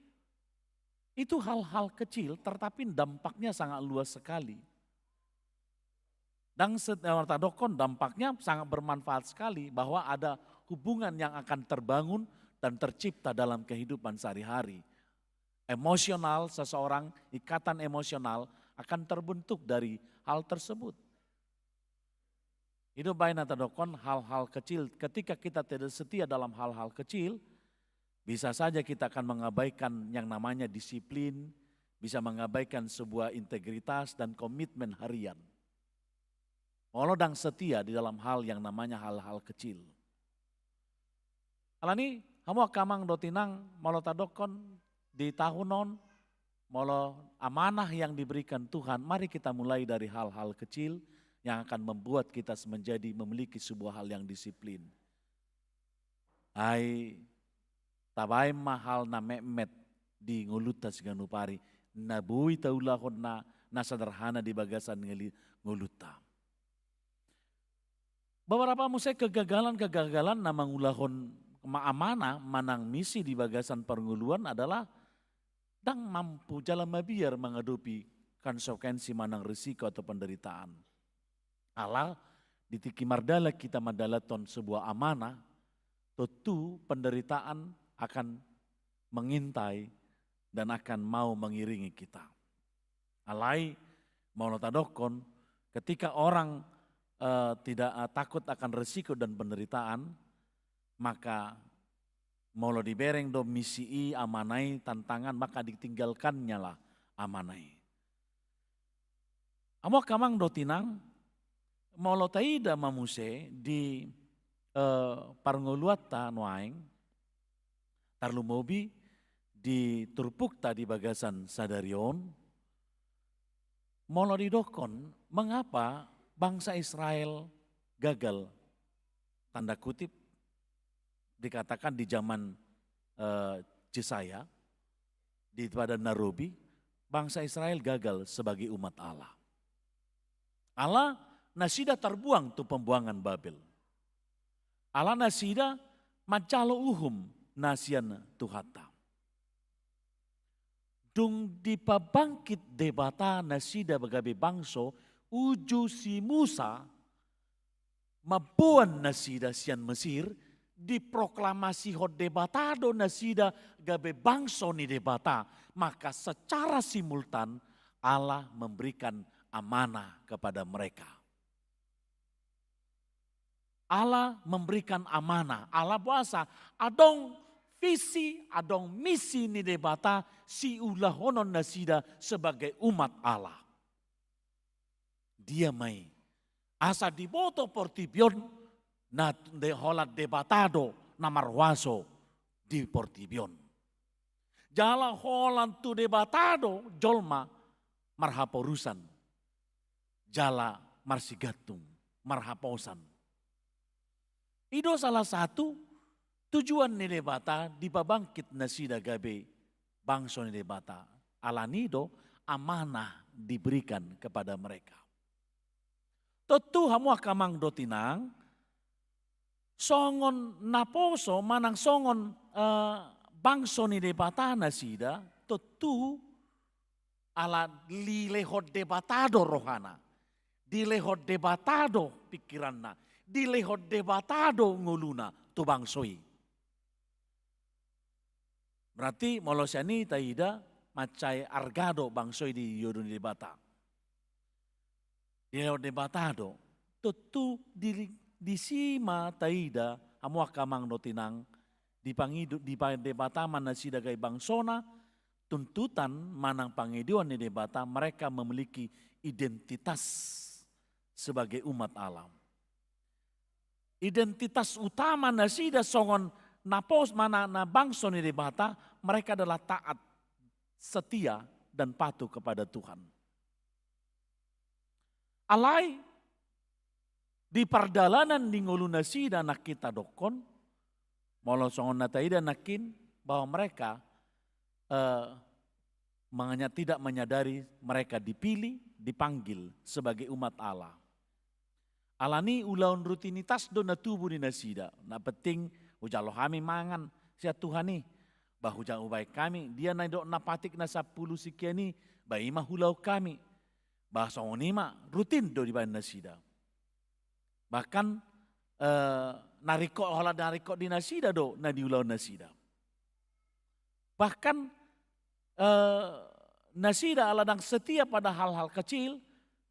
itu hal-hal kecil tetapi dampaknya sangat luas sekali. Dan se-, eh, tadokkon dampaknya sangat bermanfaat sekali bahwa ada hubungan yang akan terbangun dan tercipta dalam kehidupan sehari-hari. Emosional seseorang, ikatan emosional akan terbentuk dari hal tersebut. Itu bae na tadokkon hal-hal kecil. Ketika kita tidak setia dalam hal-hal kecil, bisa saja kita akan mengabaikan yang namanya disiplin, bisa mengabaikan sebuah integritas dan komitmen harian. Molo ndang setia di dalam hal yang namanya hal-hal kecil. Alani, hamu angka amang dohot inang, molo tadokkon di tahun on, molo amanah yang diberikan Tuhan, mari kita mulai dari hal-hal kecil yang akan membuat kita menjadi memiliki sebuah hal yang disiplin. Ai tabaen ma hal na metmet di ngolunta siganup ari, na boi taulahon na, na sederhana di bagasan ngeli-, ngolunta. Beberapa muse kegagalan-kegagalan na mangulahon ma-, amanah manang misi di bagasan parngoluan adalah ndang mampu jala mabiar mangadopi konsekuensi manang risiko atau penderitaan. Ala di tingki mardalan hita mandalanhon sebuah amanah, tentu penderitaan akan mengintai dan akan mau mengiringi kita. Alai, molo tadokkon, ketika orang eh, tidak eh, takut akan risiko dan penderitaan, maka molo dibereng do misi i, amanah i, tantangan, maka ditinggalkannya lah amanah i. Hamu angka amang dohot inang, molo taida ma muse di eh, parngoluanta nuaeng, tarlumobi di turpukta di bagasan sadari on, molo didokkon, mengapa bangsa Israel gagal, tanda kutip, dikatakan di zaman eh, Jesaya di Padan na Robi, bangsa Israel gagal sebagai umat Allah. Ala nasida tarbuang tu pembuangan Babel. Ala nasida manjalo uhum na sian Tuhanta. Dung dipabangkit Debata nasida gabe bangso, uju si Musa mamboan nasida sian Mesir, diproklamasihon Debata do nasida gabe bangso ni Debata, maka secara simultan Allah memberikan amanah kepada mereka. Allah memberikan amanah, Allah boasa, adong visi, adong misi ni Debata siulahonon nasida sebagai umat Allah. Dia ma i, asa diboto portibi on, na de-, holan Debata do na marhuaso di portibi on. Jala holan tu Debata do jolma marhaporusan, jala marsigantung, marhaposan. I do salah satu tujuan ni Debata dipabangkit nasida gabe bangso ni Debata. Alani do amanah diberikan kepada mereka. Tontu hamu angka amang dohot inang, songon naposo manang songon, eh, bangso ni Debata nasida, tontu ala dilehon Debata do rohana, dilehon Debata do pikiranna, dilehon Debata do ngoluna tu bangso i. Berarti molo sian i taida, mansai arga do bangso i di iodo ni Debata. Dilehon Debata do. Tontu di, disi ma taida, hamu angka amang dohot inang, dipangido, dipa-, Debata ma nasida gabe bangsona, tuntutan manang pangidoan ni Debata, mereka memiliki identitas sebagai umat Allah. Identitas utama nasida songon napos-, mana, na bangso ni Debata, mereka adalah taat, setia, dan patuh kepada Tuhan. Alai di pardalanan ni ngolu nasida nangkin tadokkon, molo songon na taida nangkin, bahwa mereka, eh, mengenya-, tidak menyadari mereka dipilih, dipanggil sebagai umat Allah. Alani ulaon rutinitas do na tubu di nasida. Na penting hujalo hami mangan sian Tuhan i. Ba huja-, hubaen hami, dia na didok na patik na sampulu sikian i, ba i ma hulaon hami. Ba songon i ma rutin do dibaen nasida. Bahkan, eh, na ringkot, holan na ringkot di nasida do na diulaon nasida. Bahkan, eh, nasida ala ndang setia pada hal-hal kecil,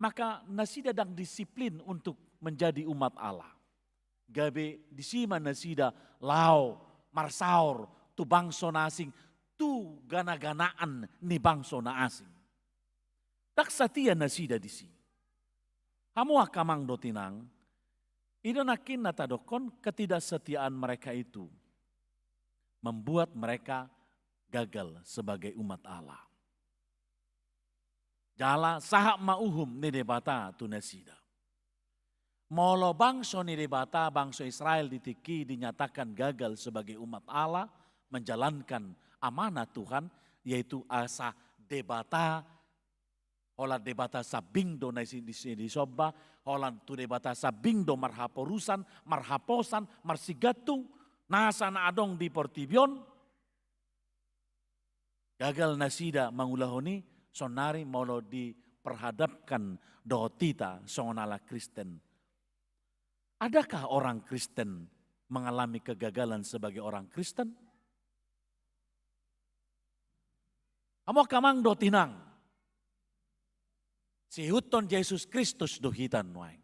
maka nasida ndang disiplin untuk menjadi umat Allah. Gabe disi ma nasida laho marsaor tu bangso na asing, tu gana-ganaan ni bangso na asing. Ndang setia nasida disi. Hamu angka amang dohot inang, i do nangkin na tadokkon ketidaksetiaan mereka itu membuat mereka gagal sebagai umat Allah. Jala sahat ma uhum ni Debata tu nasida. Molo bangso ni Debata, bangso Israel di tingki dinyatakan gagal sebagai umat Allah, menjalankan amanah Tuhan, yaitu asa Debata, holan Debata sambing do na di, di, disomba, holan tu Debata sambing do marhaporusan, marhaposan, marsigantung, nasa na adong di portibi on. Gagal nasida mangulahon i, saonari molo diperhadapkan dohot hita songon halak Kristen. Adakah orang Kristen mengalami kegagalan sebagai orang Kristen? Hamu angka amang dohot inang, siihuthon Jesus Kristus do hita nuaeng.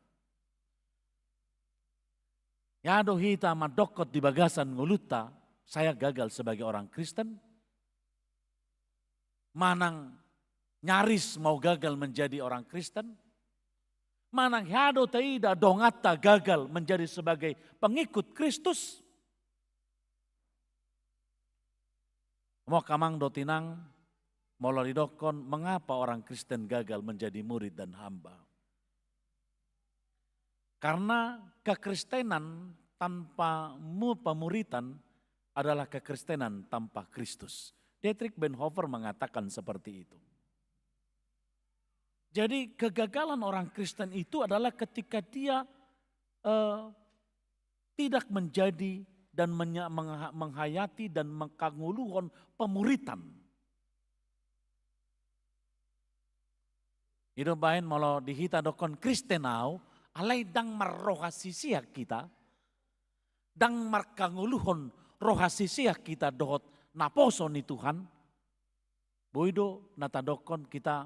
Ia do hita mandokkon di bagasan ngolunta, saya gagal sebagai orang Kristen? Manang nyaris mau gagal menjadi orang Kristen? Manang ia do taida donganta gagal menjadi sebagai pengikut Kristus? Hamu angka amang dohot inang, molo didokkon, mengapa orang Kristen gagal menjadi murid dan hamba? Karena kekristenan tanpa mu-, pemuritan adalah kekristenan tanpa Kristus. Dietrich Bonhoeffer mengatakan seperti itu. Jadi kegagalan orang Kristen itu adalah ketika dia eh, tidak menjadi dan menya- mengha- menghayati dan mengkangoluhon pemuritan. I do umbahen molo di hita dokkon Kristen au, alai ndang marroha sisean hita, ndang markangoluhon roha sisean hita dohot naposo ni Tuhan, boi do na tadokkon hita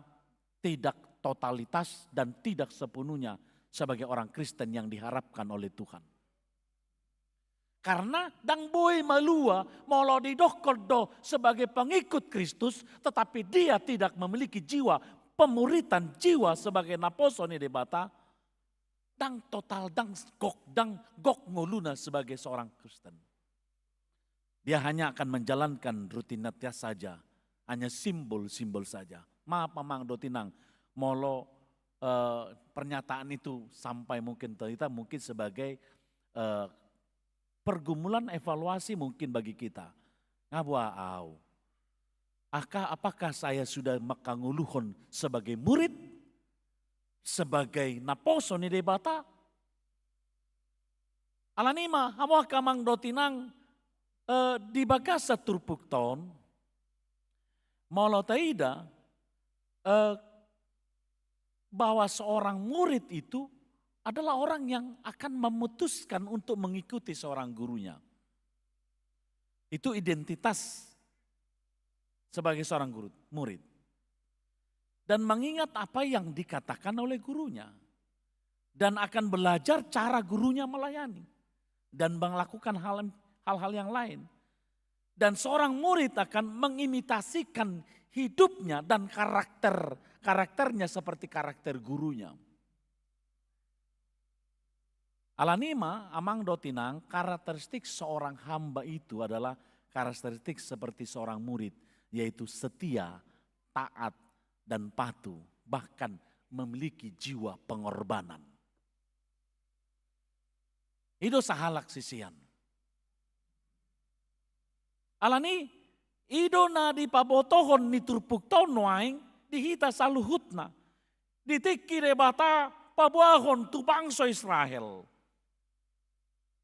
tidak totalitas dan tidak sepenuhnya sebagai orang Kristen yang diharapkan oleh Tuhan. Karena ndang boi malua molo didokkon do sebagai pengikut Kristus, tetapi dia tidak memiliki jiwa pemuritan, jiwa sebagai naposo ni Debata, ndang total, ndang gok, ndang gok ngoluna sebagai seorang Kristen. Dia hanya akan menjalankan rutinitas saja, hanya simbol-simbol saja. Maaf amang dohot inang, molo eh, pernyataan itu sampai mungkin kita mungkin sebagai eh, pergumulan evaluasi mungkin bagi kita. Nga boha au? Aka, apakah saya sudah mangkangoluhon sebagai murid, sebagai naposo ni Debata? Alani i ma, hamu angka amang dohot inang, eh, di bagasan turpukta on, molo taida, eh, bahwa seorang murid itu adalah orang yang akan memutuskan untuk mengikuti seorang gurunya. Itu identitas sebagai seorang guru, murid. Dan mengingat apa yang dikatakan oleh gurunya. Dan akan belajar cara gurunya melayani. Dan melakukan hal- hal-hal yang lain. Dan seorang murid akan mengimitasikan hidupnya dan karakter karakternya seperti karakter gurunya. Alani i ma, amang dohot inang, karakteristik seorang hamba itu adalah karakteristik seperti seorang murid, yaitu setia, taat, dan patuh, bahkan memiliki jiwa pengorbanan. I do sahalak sisean. Alani i, i do na dipabotohon ni turpukta on nuaeng di hita saluhutna. Di tingki Debata paboahon tu bangso Israel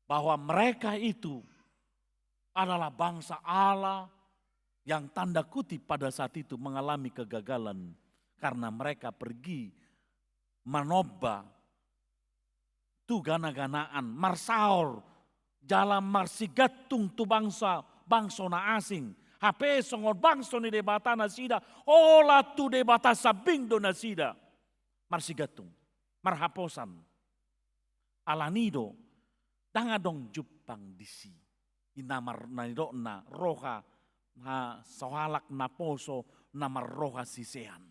bahwa mereka itu adalah bangsa Allah yang tanda kutip pada saat itu mengalami kegagalan karena mereka pergi manomba tu gana-ganaan, marsaor jala marsigantung tu bangsa, bangso na asing. Hape songon bangso ni Debata nasida, holan tu Debata sambing do nasida marsigantung, marhaposan. Alani i do, ndang adong jumpang disi. I na mar- na nidokna roha, ha, sahalak naposo na marroha sisean.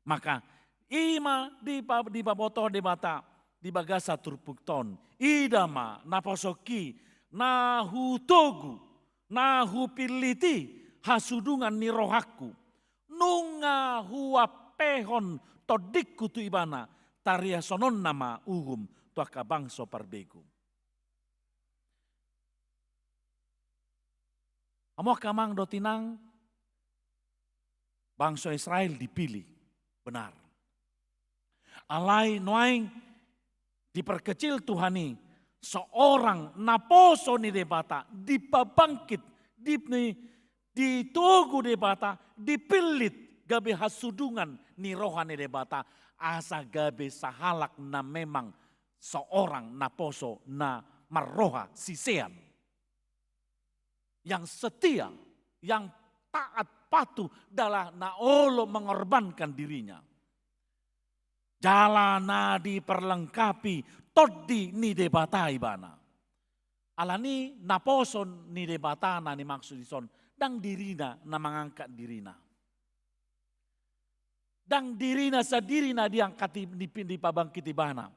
Maka i ma dipa- dipaboto Debata di bagasan turpukta on. Ida ma naposongki na hutogu, na hupillit i hasudungan ni rohangku. Nunga huampehon tondingku tu ibana, tariashononna ma uhum tu angka bangso parbegu. Hamu angka amang dohot inang, bangso Israel dipilih, benar. Alai nuaeng diperkecil Tuhan i, seorang naposo ni Debata, dipabangkit, di, ditogu Debata, dipillit gabe hasudungan ni roha ni Debata, asa gabe sahalak na memang seorang naposo na marroha sisean. Yang setia, yang taat patuh jala na olo mengorbankan dirinya. Jala na diperlengkapi tondi ni Debata ibana. Alani naposo ni Debata na nimaksud dison, ndang dirina na mangangkat dirina. Ndang dirina sandiri na diangkat i, di- dipabangkit ibana.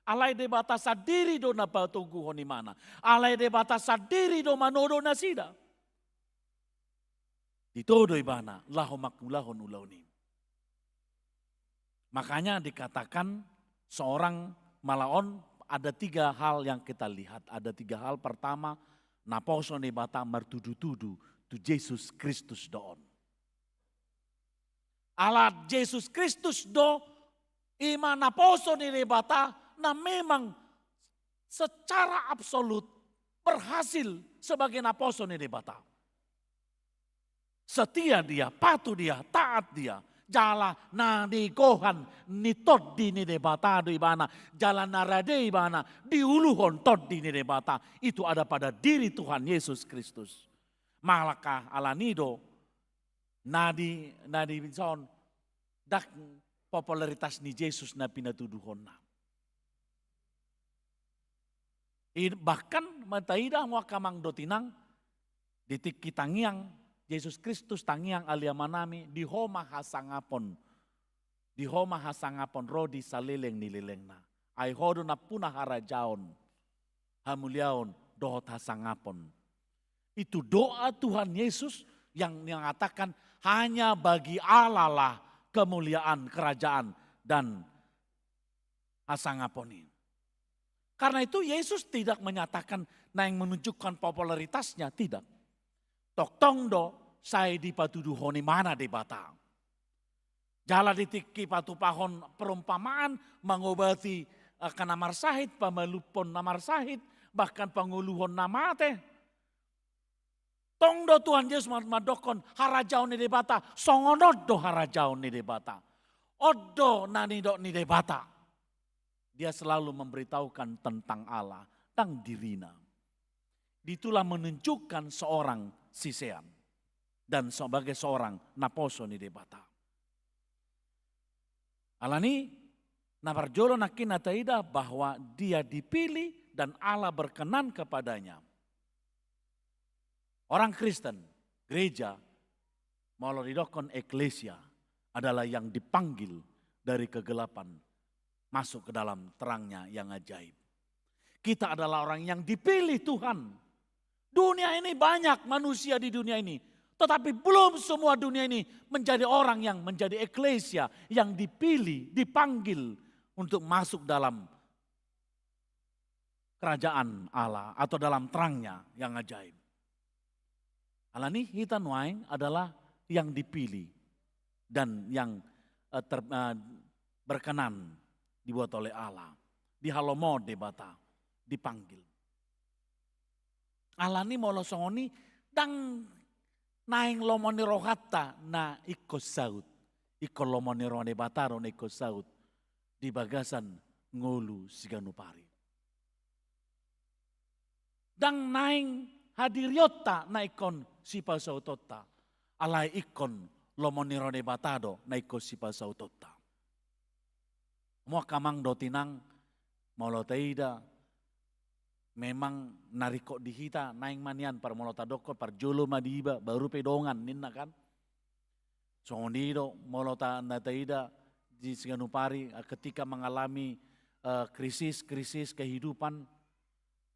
Alai Debata sandiri do na patoguhon ibana. Alai Debata sandiri do manodo nasida. Ditodo ibana laho mangulahon ulaon i. Makanya dikatakan seorang, mala on ada tiga hal yang kita lihat. Ada tiga hal. Pertama, naposo ni Debata martudu-tudu tu Jesus Kristus do on. Ala Jesus Kristus do i ma naposo ni Debata na memang secara absolut berhasil sebagai naposo ni Debata. Setia dia, patuh dia, taat dia. Jala na nigohan ni tondi ni Debata do ibana, jala na rade ibana diuluhon tondi ni Debata. Itu ada pada diri Tuhan Yesus Kristus. Maka ala ni do na di, na di son, ndang popularitas ni Jesus na pinatuduhonna. I, bahkan ma taida hamu angka amang dohot inang, di tingki tangiang Jesus Kristus, tangiang Ale Amanami, di Ho ma hasangapon, di Ho ma hasangapon ro di saleleng ni lelengna. Ai Ho do nampuna harajaon, hamuliaon dohot hasangapon. Itu doa Tuhan Yesus yang mengatakan, hanya bagi Allah lah kemuliaan, kerajaan, dan hasangapon i. Karena itu Yesus tidak menyatakan naeng menunjukkan popularitasnya, tidak. Tongtong do sai dipatuduhon ibana Debata. Jala di tingki patupahon perumpamaan, mangobati angka na marsahit, pamalumhon na marsahit, bahkan pangoluhon na mate. Tong do Tuhan Jesus ma-, mandokkon harajaon ni Debata, songon on do harajaon ni Debata. On do na nidok ni Debata. Dia selalu memberitahukan tentang Allah, ndang dirina. Itulah menunjukkan seorang sisean dan sebagai seorang naposo ni Debata. Alani, na parjolo nangkin na taida bahwa dia dipilih dan Allah berkenan kepadanya. Orang Kristen, gereja, molo didokkon eklesia, adalah yang dipanggil dari kegelapan masuk ke dalam terangnya yang ajaib. Kita adalah orang yang dipilih Tuhan. Dunia ini banyak manusia di dunia ini, tetapi belum semua dunia ini menjadi orang yang menjadi eklesia, yang dipilih, dipanggil untuk masuk dalam kerajaan Allah atau dalam terangnya yang ajaib. Alani hita nuaeng adalah yang dipilih dan yang, eh, ter-, eh, berkenan dibuat oleh Allah. Dihalomohon Debata, dipanggil. Alani molo songon i, ndang naeng lomo ni rohanta na ingkon saut. Ingkon lomo ni roha ni Debata do na ingkon saut di bagasan ngolu siganup ari. Ndang naeng hadirionta na ingkon sipasautonta, alai ingkon lomo ni roha ni Debata do na ingkon sipasautonta. Hamu angka amang dohot inang, molo taida, memang na ringkot di hita, naeng ma nian par molo tadokkon parjolo ma di iba, baru pe dongan ninna kan. Songon i do, molo ta-, na taida di siganup ari, eh, ketika mengalami, eh, krisis, krisis kehidupan,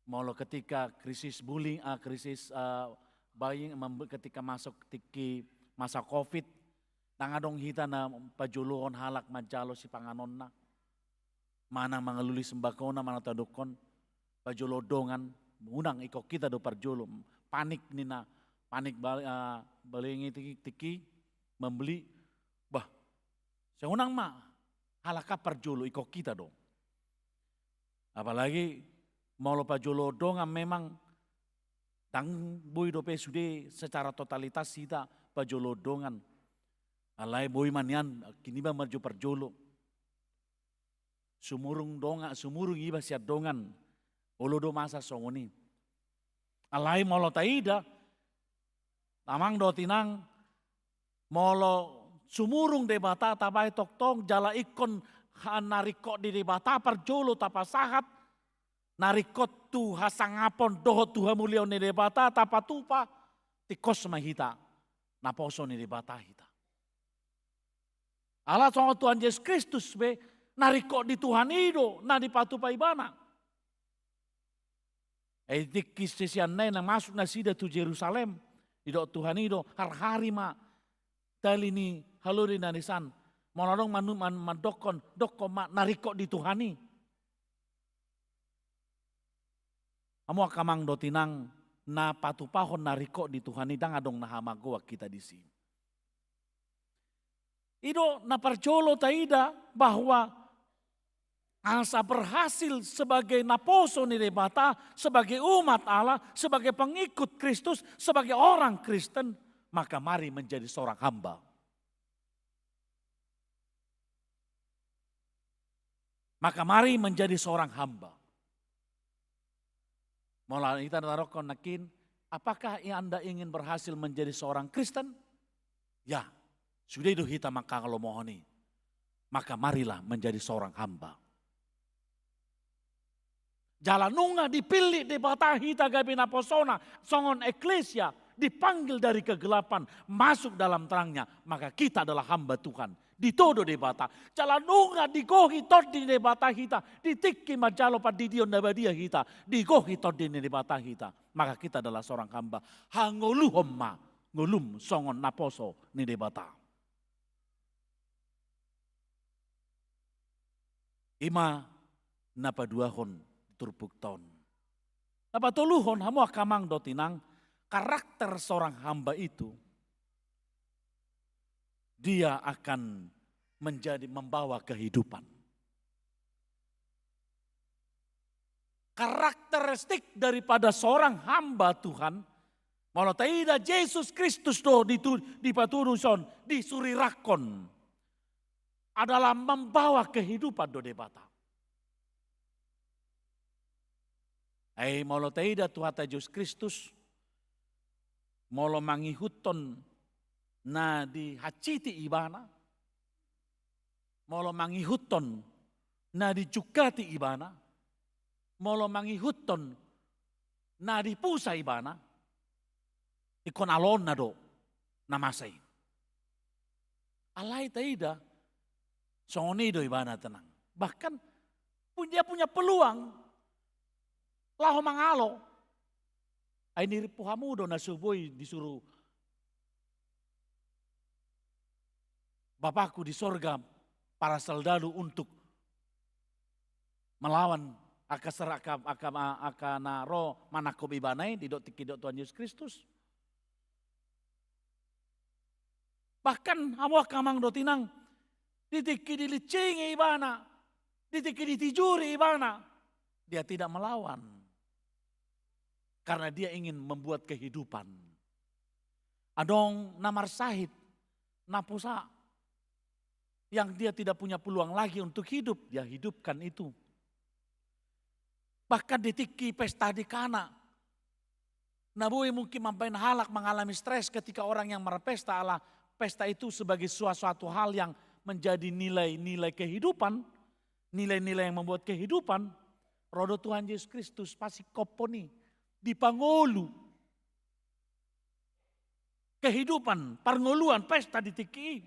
molo ketika krisis bullying, eh, krisis, eh, bullying, mem-, ketika masuk tingki masa covid, ndang adong hita na pajolohon halak manjalo sipanganonna. Manang mangalului sembakona, manang tadokkon pajolo dongan, unang ingkon hita do parjolo. Panik ninna, panik bal-, ah, balengi tingki, tingki membeli. Bah, sai unang ma halak an parjolo, ingkon hita do. Apalagi molo pajolo dongan memang ndang boi dope sude secara totalitas hita pajolo dongan. Alai boi ma nian, kini ba marjo parjolo. Sumurung dongan, sumurung iba sian dongan. Olo do masa songon i. Alai molo taida, amang dohot inang, molo sumurung Debata tabaen tongtong, jala ingkon ha-, na ringkot di Debata parjolo tapasahat, na ringkot tu hasangapon dohot tu hamuliaon ni Debata tapatupa, tingkos ma hita, naposo ni Debata hita. Ala songon Tuhan Jesus Kristus be, na ringkot di Tuhan i do na dipatupa ibana. Ai tingki siseanna i na masuk nasida tu Jerusalem, didok Tuhan i do, harhari ma tali ni halode na nisan. Molo adong manu-, man-, mandokkon, dokkon ma na ringkot di Tuhan i. Hamu angka amang dohot inang, na patupahon na ringkot ni Tuhan i, ndang adong na hamagoan hita disi. I do na parjolo taida bahwa asa berhasil sebagai naposo ni Debata, sebagai umat Allah, sebagai pengikut Kristus, sebagai orang Kristen, maka mari menjadi seorang hamba. Maka mari menjadi seorang hamba. Molo hita na tarokkon nangkin, apakah Anda ingin berhasil menjadi seorang Kristen? Ya, sude do hita mangkalomohon i. Maka marilah menjadi seorang hamba. Jala nunga dipillit Debata hita gabe naposona, songon eklesia, dipanggil dari kegelapan, masuk dalam terangnya, maka kita adalah hamba Tuhan. Ditodo Debata. Jala nunga digohi tondi ni Debata hita, di tingki manjalo pandidion na badia hita, digohi tondi ni Debata hita, maka kita adalah seorang hamba. Hangoluhon ma ngolum songon naposo ni Debata. I ma na paduahon di turpukta on. Na patoluhon, hamu angka amang dohot inang, karakter seorang hamba itu, dia akan menjadi, membawa kehidupan. Karakteristik daripada seorang hamba Tuhan, molo taida Jesus Kristus do ditu-, dipatudu dison, disurirangkon, adalah membawa kehidupan do Debata. Ai molo taida Tuhanta Jesus Kristus, molo mangihuthon na dihansiti ibana, molo mangihuthon na dijungkati ibana, molo mangihuthon na dipusa ibana, ingkon aloonna do na masa i. Alai taida, songon i do ibana, tenang. Bahkan pu-, dia punya peluang laho mangalo. Ai nirimpu hamu do na so boi disuru Bapakku di sorga para saldalu untuk melawan angka ser-, angka, angka, angka na ro manangkop ibana i, didok tingki didok Tuhan Jesus Kristus. Bahkan hamu angka amang dohot inang, di tingki dilinsingi ibana, di tingki ditijuri ibana, dia tidak melawan. Karena dia ingin membuat kehidupan. Adong na marsahit, na pusa, yang dia tidak punya peluang lagi untuk hidup, dia hidupkan itu. Bahkan di tingki pesta di Kana, na boi mungkin mambahen halak mengalami stres ketika orang yang berpesta, ala pesta itu sebagai sesuatu hal yang menjadi nilai-nilai kehidupan, nilai-nilai yang membuat kehidupan, ro do Tuhan Jesus Kristus pasingkophon i, dipangolu kehidupan, parngoluan, pesta di tingki i.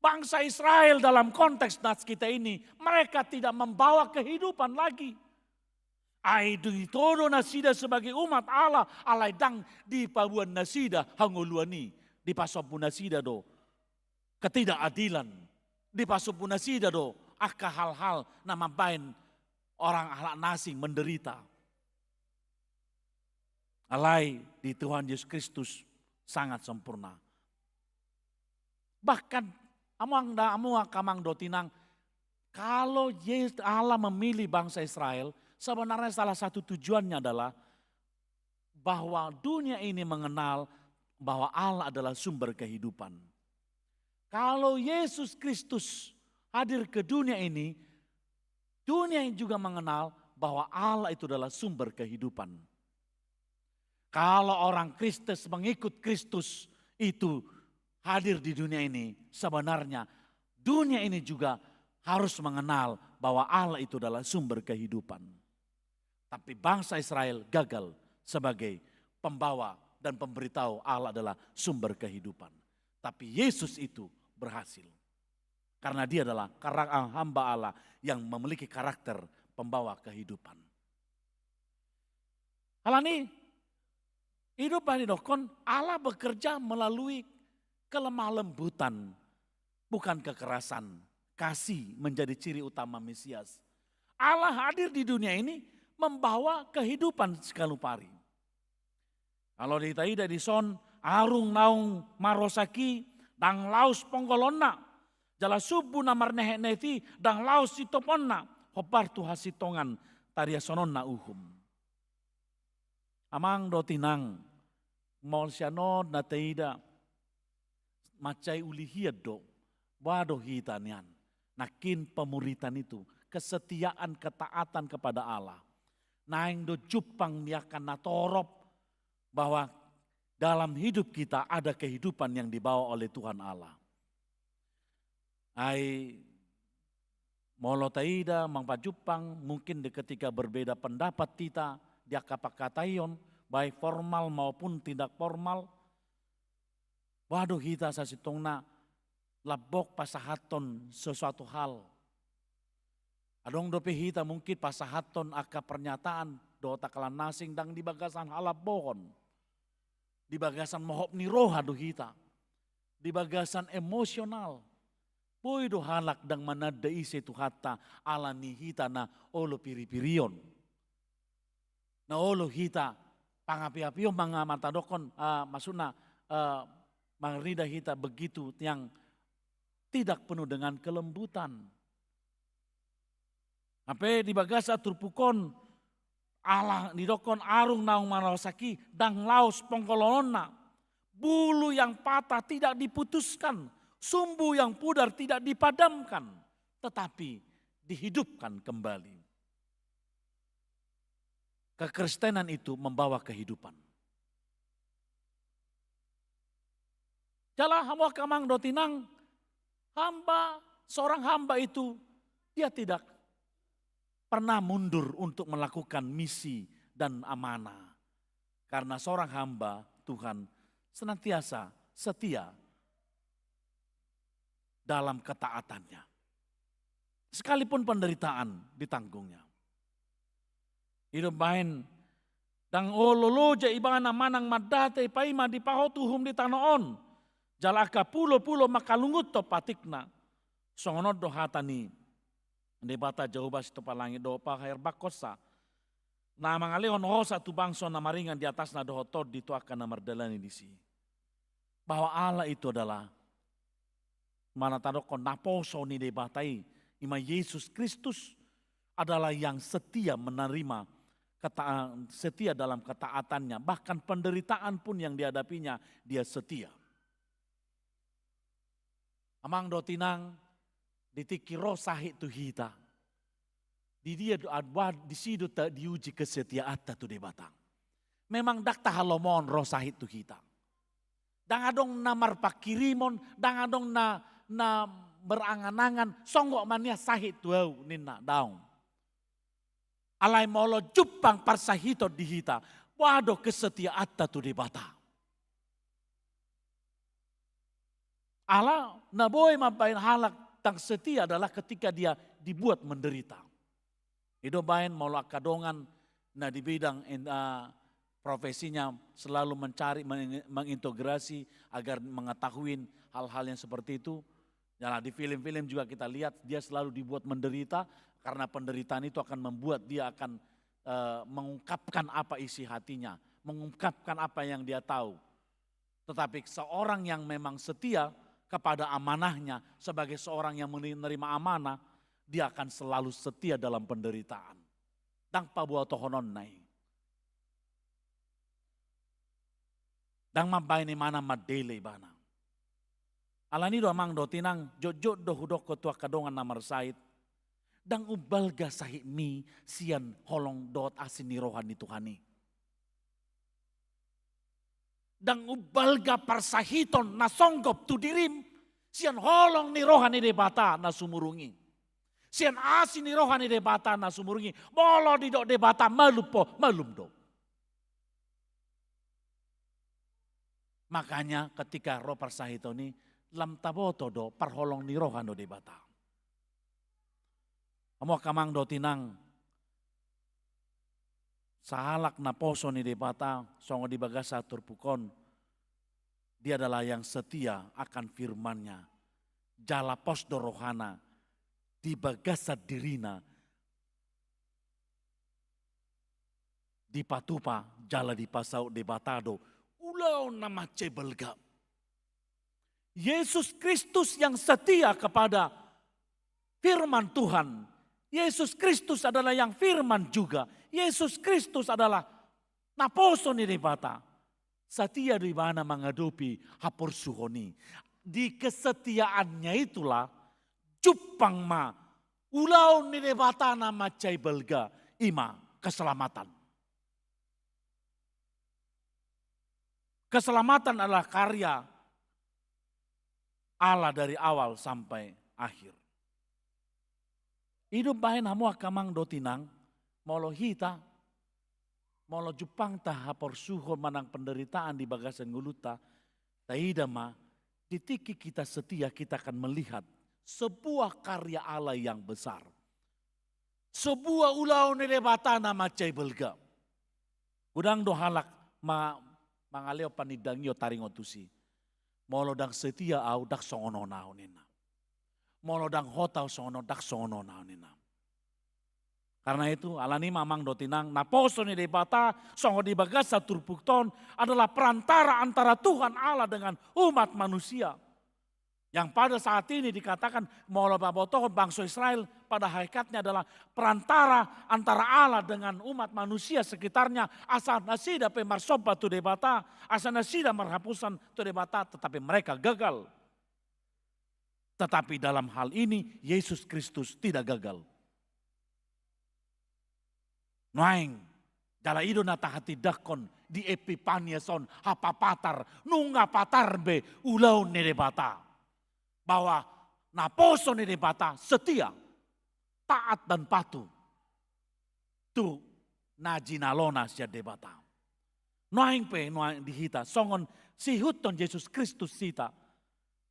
Bangsa Israel dalam konteks nas kita ini, mereka tidak membawa kehidupan lagi. Ai ditodo nasida sebagai umat Allah, alai ndang dipaboan nasida hangoluan i, dipasombu nasida do ketidakadilan, dipasombu nasida do angka hal-hal na mambahen orang, halak na asing menderita. Alai di Tuhan Jesus Kristus sangat sempurna. Bahkan, amang da-, amang, amang dohot inang, kalau Yes-, Allah memilih bangsa Israel, sebenarnya salah satu tujuannya adalah bahwa dunia ini mengenal bahwa Allah adalah sumber kehidupan. Kalau Yesus Kristus hadir ke dunia ini, dunia ini juga mengenal bahwa Allah itu adalah sumber kehidupan. Kalau orang Kristus, mengikut Kristus itu hadir di dunia ini, sebenarnya dunia ini juga harus mengenal bahwa Allah itu adalah sumber kehidupan. Tapi bangsa Israel gagal sebagai pembawa dan pemberitahu Allah adalah sumber kehidupan. Tapi Yesus itu berhasil. Karena dia adalah kara-, hamba Allah yang memiliki karakter pembawa kehidupan. Alani, hidup bani dokon, Allah bekerja melalui kelemah lembutan, bukan kekerasan. Kasih menjadi ciri utama Mesias. Allah hadir di dunia ini membawa kehidupan siganup ari. Kalau ditaida dison, arung naung marosak i ndang laos ponggolonna, jala sumbu na marnehetnehet i ndang laos sintoponna, hombar tu hasintongan tariashononna uhum. Amang dohot inang, molo sian on na taida, mansai uli hian do, boha do hita nian. Nangkin pemuritan itu, kesetiaan, ketaatan kepada Allah. Naeng do jumpang di angka na torop bahwa dalam hidup kita ada kehidupan yang dibawa oleh Tuhan Allah. Ai molo taida, amang pajumpang, mungkin di ketika berbeda pendapat hita di angka pangkataion, baik formal maupun tidak formal, boha do hita sasintongna lambok pasahathon sesuatu hal. Adong dope hita mungkin pasahathon angka pernyataan dohot angka na asing ndang di bagasan halambohon. Di bagasan mohop ni roha do hita. Di bagasan emosional. Boi do halak ndang mananda ise Tuhanta ala ni hita na olo piripirion. Na olo hita pangapiapion, manga matadokkon, ah, maksudna, ah, mangarida hita begitu yang tidak penuh dengan kelembutan. Hape di bagasan turpuk on, ala didokkon arung naung marosak i ndang laos ponggolonna, bulu yang patah tidak diputuskan, sumbu yang pudar tidak dipadamkan, tetapi dihidupkan kembali. Kekristenan itu membawa kehidupan. Jala hamu angka amang dohot inang, hamba, seorang hamba itu dia tidak pernah mundur untuk melakukan misi dan amanah. Karena seorang hamba Tuhan senantiasa setia dalam ketaatannya. Sekalipun penderitaan ditanggungnya. I do umbahen, ndang olo loja ibana manang mandate paima dipahot uhum di tano on, jala angka pulopulo mangkalunguthon patikna. Songon on do hata ni Debata Jahowa Sitompa langit dohot paherbangkonsa, na mangalehon hosa tu bangso na maringan di atasna dohot tondi tu angka na mardalani disi. Bahwa Allah itu adalah, manang tadokkon, naposo ni Debata i, ima Jesus Kristus, adalah yang setia menerima keta-, setia dalam ketaatannya. Bahkan penderitaan pun yang dihadapinya, dia setia. Amang dohot inang, di tingki ro sahit tu hita, di dia do, ah, disi do ta-, diuji kesetiaanta tu Debata. Memang ndang tahalomohon ro sahit tu hita. Ndang adong na marpanghirimon, ndang adong na, na berangan-angan, songgop ma nian sahit tu ahu, ninna, daong. Alai molo jumpang parsahiton di hita, boha do kesetiaanta tu Debata. Ala na boi mambahen halak ndang setia adalah ketika dia dibuat menderita. I do umbahen molo angka dongan na di bidang in-, ah, profesinya selalu mencari, meng-, mengintegrasi agar mengetahui hal-hal yang seperti itu. Ya, di film-film juga kita lihat, dia selalu dibuat menderita, karena penderitaan itu akan membuat dia akan, eh, mengungkapkan apa isi hatinya, mengungkapkan apa yang dia tahu. Tetapi seorang yang memang setia kepada amanahnya sebagai seorang yang menerima amanah, dia akan selalu setia dalam penderitaan. Ndang paboa tohononna i. Ndang mambahen ibana mandele ibana. Alani do amang dohot inang, jotjot do hudokkon tu angka dongan na marsahit. Ndang umbalga sahitmi sian holong dohot asi ni roha ni Tuhan i. Ndang umbalga parsahiton na songgop tu dirim sian holong ni roha ni Debata na sumurung i. Sian asi ni roha ni Debata na sumurung i. Molo didok Debata malum ho, malum do. Makanya ketika ro parsahiton i, lam taboto do parholong ni roha ni Debata. Hamu angka amang dohot inang, sahalak naposo ni Debata, songon di bagasan turpuk on, dia adalah yang setia akan firman-Nya. Jala pos do rohana di bagasan dirina, dipatupa jala dipasaut Debata do ulaon na mansai balga. Yesus Kristus yang setia kepada firman Tuhan. Yesus Kristus adalah yang firman juga. Yesus Kristus adalah naposo ni Debata. Setia do ibana mangadopi haporsuhon i. Di kesetiaannya itulah jumpang ma ulaon ni Debata na mansai balga, i ma keselamatan. Keselamatan adalah karya Allah dari awal sampai akhir. I do umbahen hamu angka amang dohot inang, molo hita, molo jumpangta haporsuhon manang penderitaan di bagasan ngolunta, taida ma, di tingki kita setia, kita akan melihat sebuah karya Allah yang besar. Sebuah ulaon ni Debata na mansai balga. Godang do halak ma-, mangalehon panindangio taringot tusi. Molo ndang setia ahu, ndang songon on ahu ninna. Molo ndang hot ahu, songon on, ndang songon on ahu ninna. Karena itu, alani i ma amang dohot inang, naposo ni Debata songon di bagasan turpukta on adalah perantara antara Tuhan Allah dengan umat manusia. Yang pada saat ini dikatakan, molo pabotohon bangso Israel pada hakikatnya adalah perantara antara Allah dengan umat manusia sekitarnya, asa nasida pe marsomba tu Debata, asa nasida marhaposan tu Debata, tetapi mereka gagal. Tetapi dalam hal ini, Yesus Kristus tidak gagal. Nuaeng, jala i do na tahatindangkon di Epipania on, hapapatar, nunga patar be ulaon ni Debata. Bahwa naposo ni Debata setia, taat dan patuh tu na jinalona sian Debata. Nuaeng pe, nuaeng di hita, songon siihuthon Jesus Kristus hita,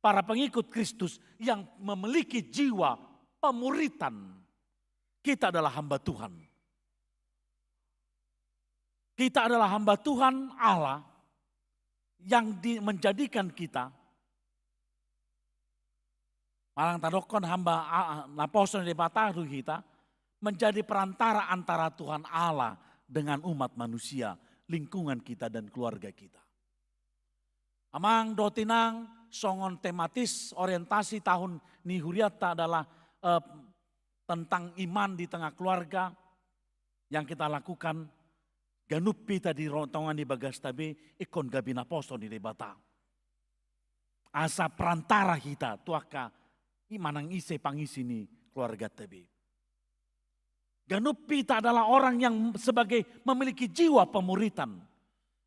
para pengikut Kristus yang memiliki jiwa pemuritan. Kita adalah hamba Tuhan. Kita adalah hamba Tuhan Allah yang di-, menjadikan kita, manang tadokkon hamba a-, a-, naposo ni Debata do hita, menjadi perantara antara Tuhan Allah dengan umat manusia, lingkungan kita dan keluarga kita. Amang dohot inang, songon tematis orientasi tahun ni hurianta adalah, eh, tentang iman di tengah keluarga yang kita lakukan, ganup hita di ro-, tonga ni bagasta be ingkon gabe naposo ni Debata. Asa perantara hita tu angka i manang ise pangisi ni keluarganta be. Ganup hita adalah orang yang sebagai memiliki jiwa pemuritan.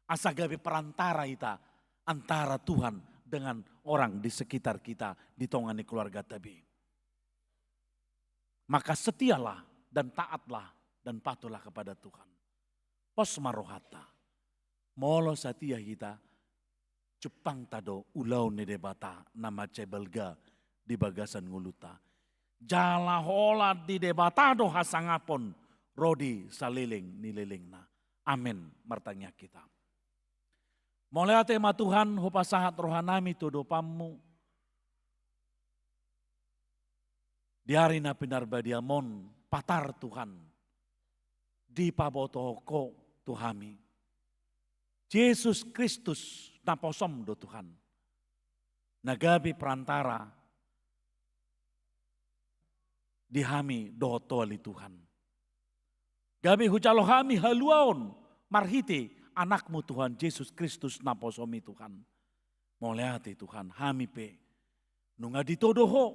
Asa gabe perantara hita antara Tuhan dengan orang di sekitar kita, di tonga ni keluarganta be. Maka setialah dan taatlah dan patuhlah kepada Tuhan. Pos ma rohanta. Molo satia hita, jumpangta do ulaon ni Debata na mansai balga di bagasan ngolunta. Jala holan di Debata do hasangapon ro di saleleng ni lelengna. Amen. Martangiang hita. Mauliate ma Tuhan, hupasahat rohanami tu adopanmu. Di ari na pinarbadiam on, patar Tuhan, dipabotohon Ho tu hami Jesus Kristus naposom do Tuhan, na gabe perantara di hami dohot Ho ale Tuhan. Gabe hujalo hami haluaon marhite Anakmu Tuhan Jesus Kristus naposom i Tuhan. Mauliate Tuhan, hami pe nunga ditodo Ho,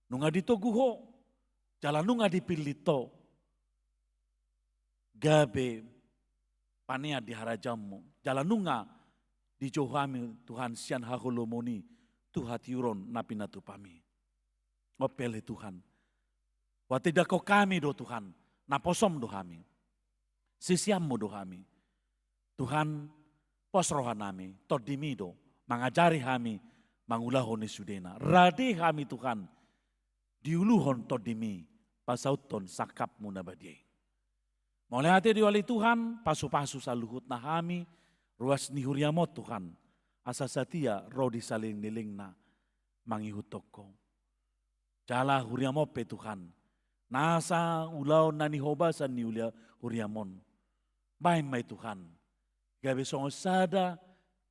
nunga ditogu Ho, jala nunga dipillit Ho gabe panean di harajaonmu, jala nunga dijou hami Tuhan sian haholomon i tu hatiuron na pinatupam i. On pe ale Tuhan, huhatindangkon hami do Tuhan, naposom do hami, siseanmu do hami. Tuhan, pos rohanami, Tondim i do mangajari hami mangulahon i sudena. Rade hami Tuhan, diuluhon Tondim i, pasauthon sangkapmu na badia i. Mauliate do ale Tuhan, pasupasu saluhutna hami, ruas ni huriam on Tuhan, asa satia ro di saleleng ni lelengna mangihuthon Ho. Jala huriam on pe Tuhan, nasa ulaon na nihobasan ni ula-, huriam on, Baen ma i Tuhan, gabe songon sada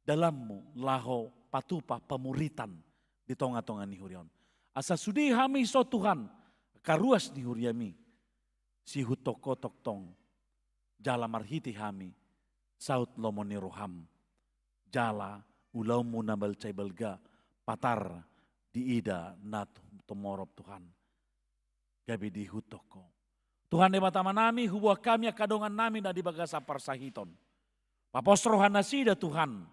dalanmu laho patupa pamuritan di tonga-tonga ni huria on. Asa sude hami dison Tuhan, angka ruas ni huriami, siihuthon Ho tongtong, jala marhite hami saut lomo ni roham, jala ulaonmu na balga i balga, patar diida na tumorop Tuhan, gabe diihuthon Ho. Tuhan Debata Amanami, huboan hami angka dongannami na di bagasan parsahiton. Papos rohanasida Tuhan,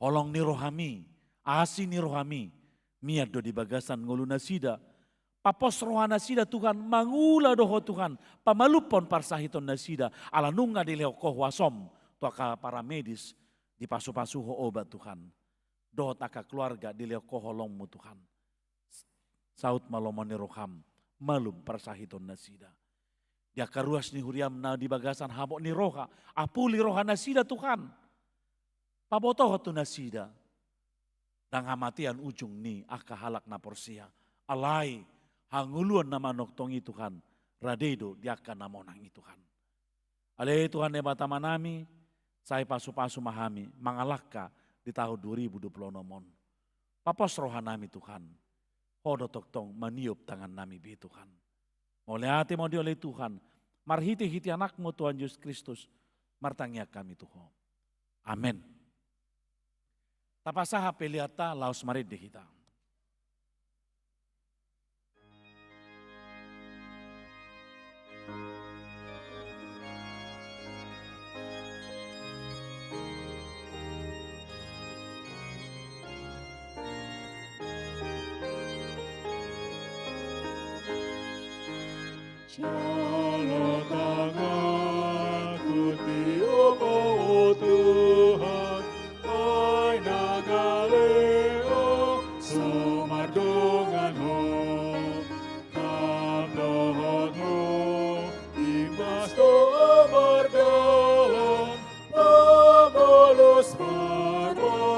holong ni rohami, asi ni rohami, mian do di bagasan ngolunasida. Papos rohanasida Tuhan, mangula do Ho Tuhan, pamalumhon parsahitonnasida, ala nunga dilehon Ho huasom tu angka paramedis, dipasu-pasu Ho obat Tuhan. Dohot angka keluarga dilehon Ho holongmu Tuhan. Saut ma lomo ni roham, malum parsahitonnasida. Di angka ruas ni huriam na di bagasan habot ni roha, apuli rohanasida Tuhan. Pabotohon tu nasida, ndang hamatean ujung ni angka halak na porsea. Alai, hangoluan na manongtong i Tuhan, rade do di angka na monang i Tuhan. Ale Tuhan Debata Amanami, sai pasu-pasu ma hami mangalangka di tahun dua ribu dua puluh enam on. Papos rohanami Tuhan, Ho do tongtong maniop tangannami be Tuhan. Mauliate ma di Ho ale Tuhan, marhite-hite Anakmu Tuhan Jesus Kristus, martangiang hami tu Ho. Amen. Tapasahat peleanta laos marende hita. Jalo tanganku tiop Ho Tuhan, ai na gale Ho so mardongan Ho. Tap dohot Ho, imbas do Ho mardalan, pamolus parbaraan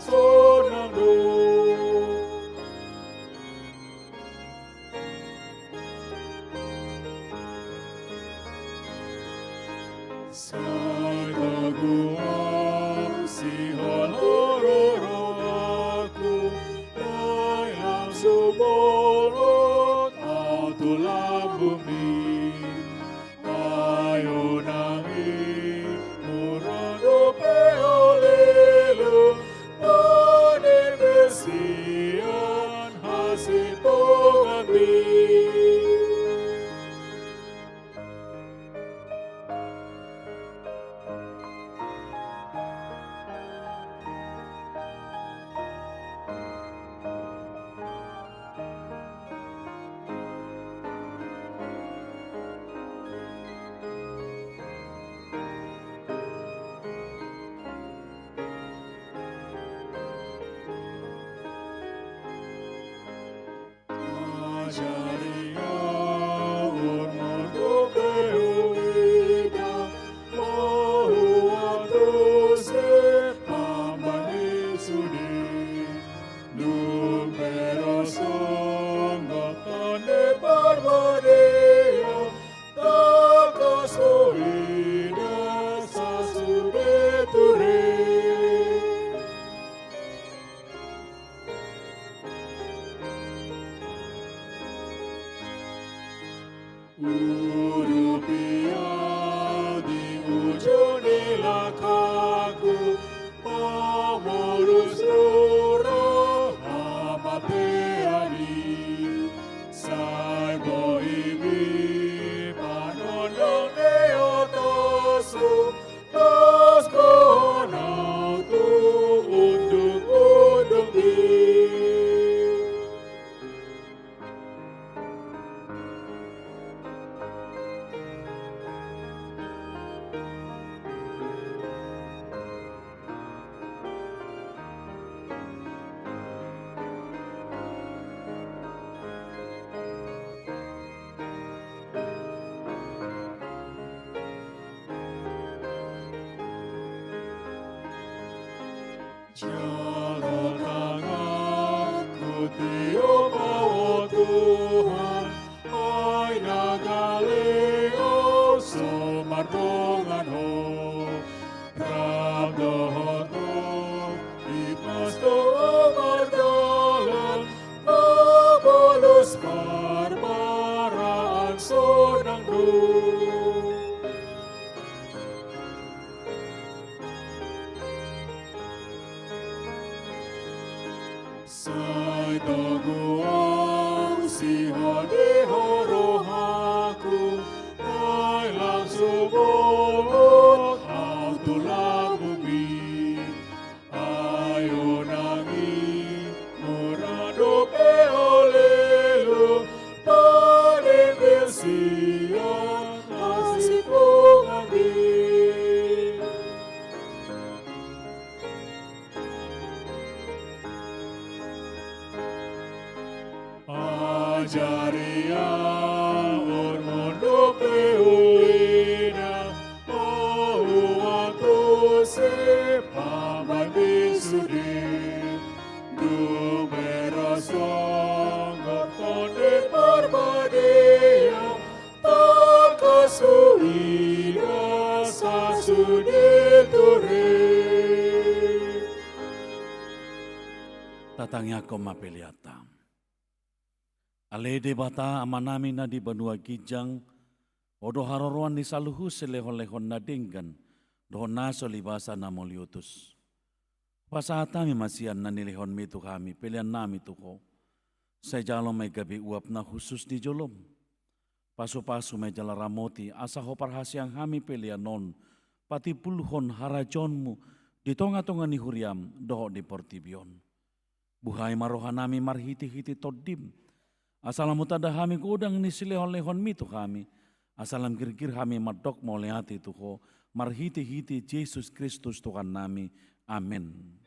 sonang do. Sai togu Ho sihol rohaku, ai lam sumolop ahu tu lambungmi. Ai unang i mura dope Ho leleng, panean be sian hasintonganmi. Ajari ahu on mandok hita, pahuathon se pambahen sude. Dung pe ro songgop Pande Parbadia, tangkas huida sasude ture. Urupi ahu di ujung ni langkangku, pamolus roha hamatean i. Sai boi be panondang ni otosu, laos boan ahu tu unduk-undukmi. Jalo tanganku tiop Ho Tuhan, ai na gale Ho so mardongan. Sai togu ahu sihol di ho rohangku, ai langsung bolon ahu tu lambungmi. Ai unang i mura dope ho leleng, padengkel sian hasintonganmi. Ajari ahu on dope huida, ahu antusi pambahenmi sude. Dung be ro songgop Tondi Parbadia, tangkas huida sasude ture. Tatangiangkon ma peleanta. Ale Debata Amanami na di banua ginjang, Ho do haroroan ni saluhut silehonlehon na denggan dohot na so libasa na moliotus. Pasahat hami ma sian na nilehonmi tu hami peleannami tu Ho. Sai jalo ma i gabe uap na hushus di jolom. Pasupasu ma i jala ramoti asa Ho parhaseang hami pelean on patimbulhon harajaonmu di tongatonga ni huriam dohot di portibi on. Buhai ma rohanami marhitehite Tondim, asa lam hutanda hami godang ni silehonlehonmi tu hami, asa lam girgir hami mandok mauliate tu Ho marhitehite Jesus Kristus Tuhannami. Amen.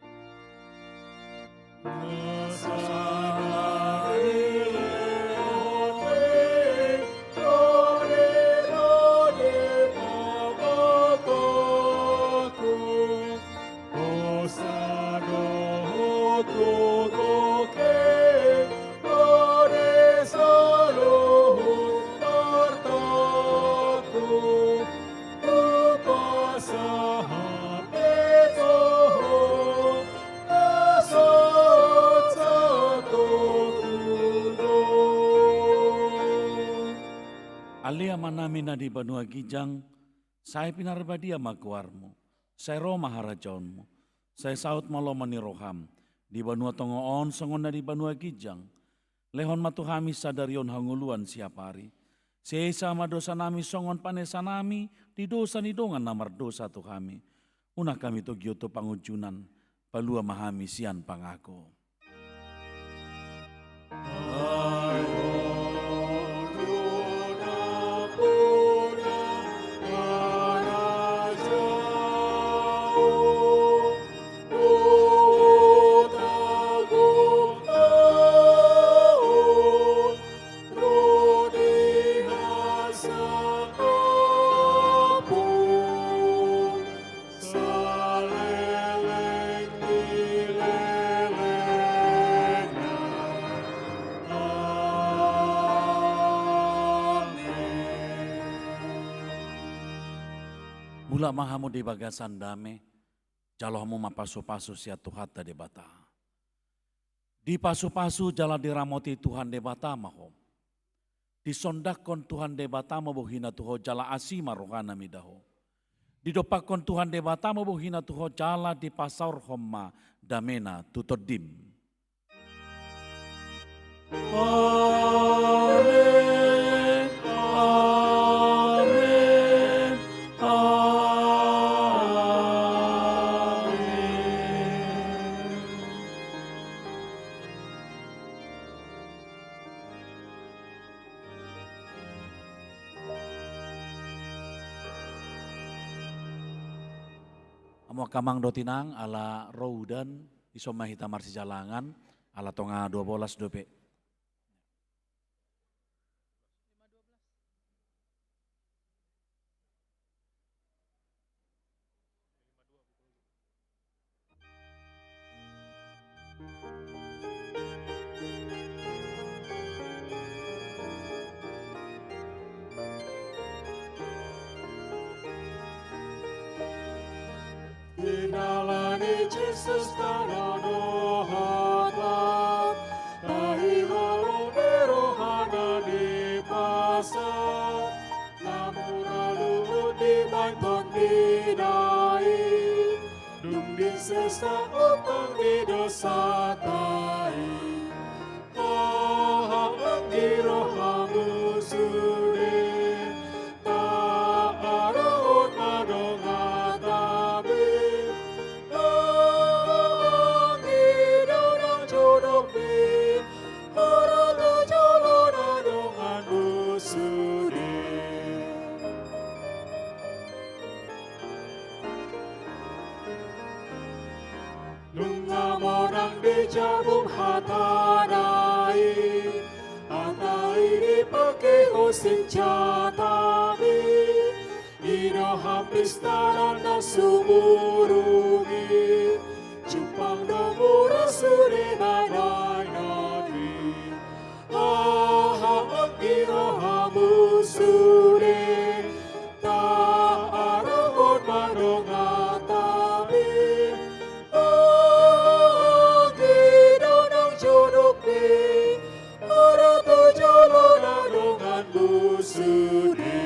Ale Amanami na di banua ginjang, sai pinarbadia ma goarmu, sai ro ma harajaonmu, sai saut ma lomo ni roham, di banua tonga on songon na di banua ginjang. Lehon ma tu hami sadari on hangoluan siapari. Sesa ma dosanami songon panesanami di dosa ni dongan na mardosa tu hami. Unang hami togihon tu pangunjunan, palua ma hami sian pangago. Mulak ma hamu di bagasan dame, jalo hamu ma pasupasu sian Tuhanta Debata. Dipasupasu jala diramoti Tuhan Debata ma ho. Disondangkon Tuhan Debata ma bohina tu ho jala asi ma rohana mida ho. Didompakkon Tuhan Debata ma bohina tu ho jala dipasaorhon ma damena tu tondim. Amen. Amen. Amen. Hamu angka amang dohot inang, ala ro udan, dison ma hita marsijalangan, ala tonga dua bolas dope. Di dalan ni Jesus tano dohot lam, tahi holong ni rohana dipasahat, na mura luhut dibahen Tondi nai, dung Disesak utang ni dosanta i. Aha anggi rohamu sude, taarahon ma dongan tabe. Aha anggi daonang jonok be, hora tu jolo na donganmu sude. Nunga monang dijabung hatana i, hata i dipangke ho sinjata be. I do hapistaran na sumurung i, jumpang do mura sude banainami. Aha anggi rohamu sude, taarahon ma dongan tabe. Aha anggi daonang jonok be, hora tu jolo na donganmu sude.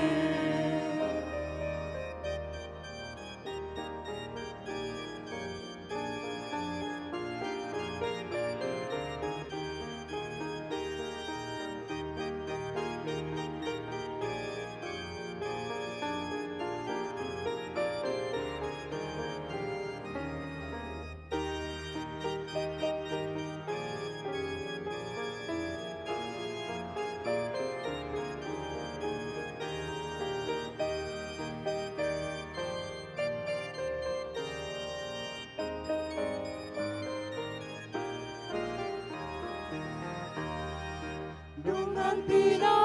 Dongan pina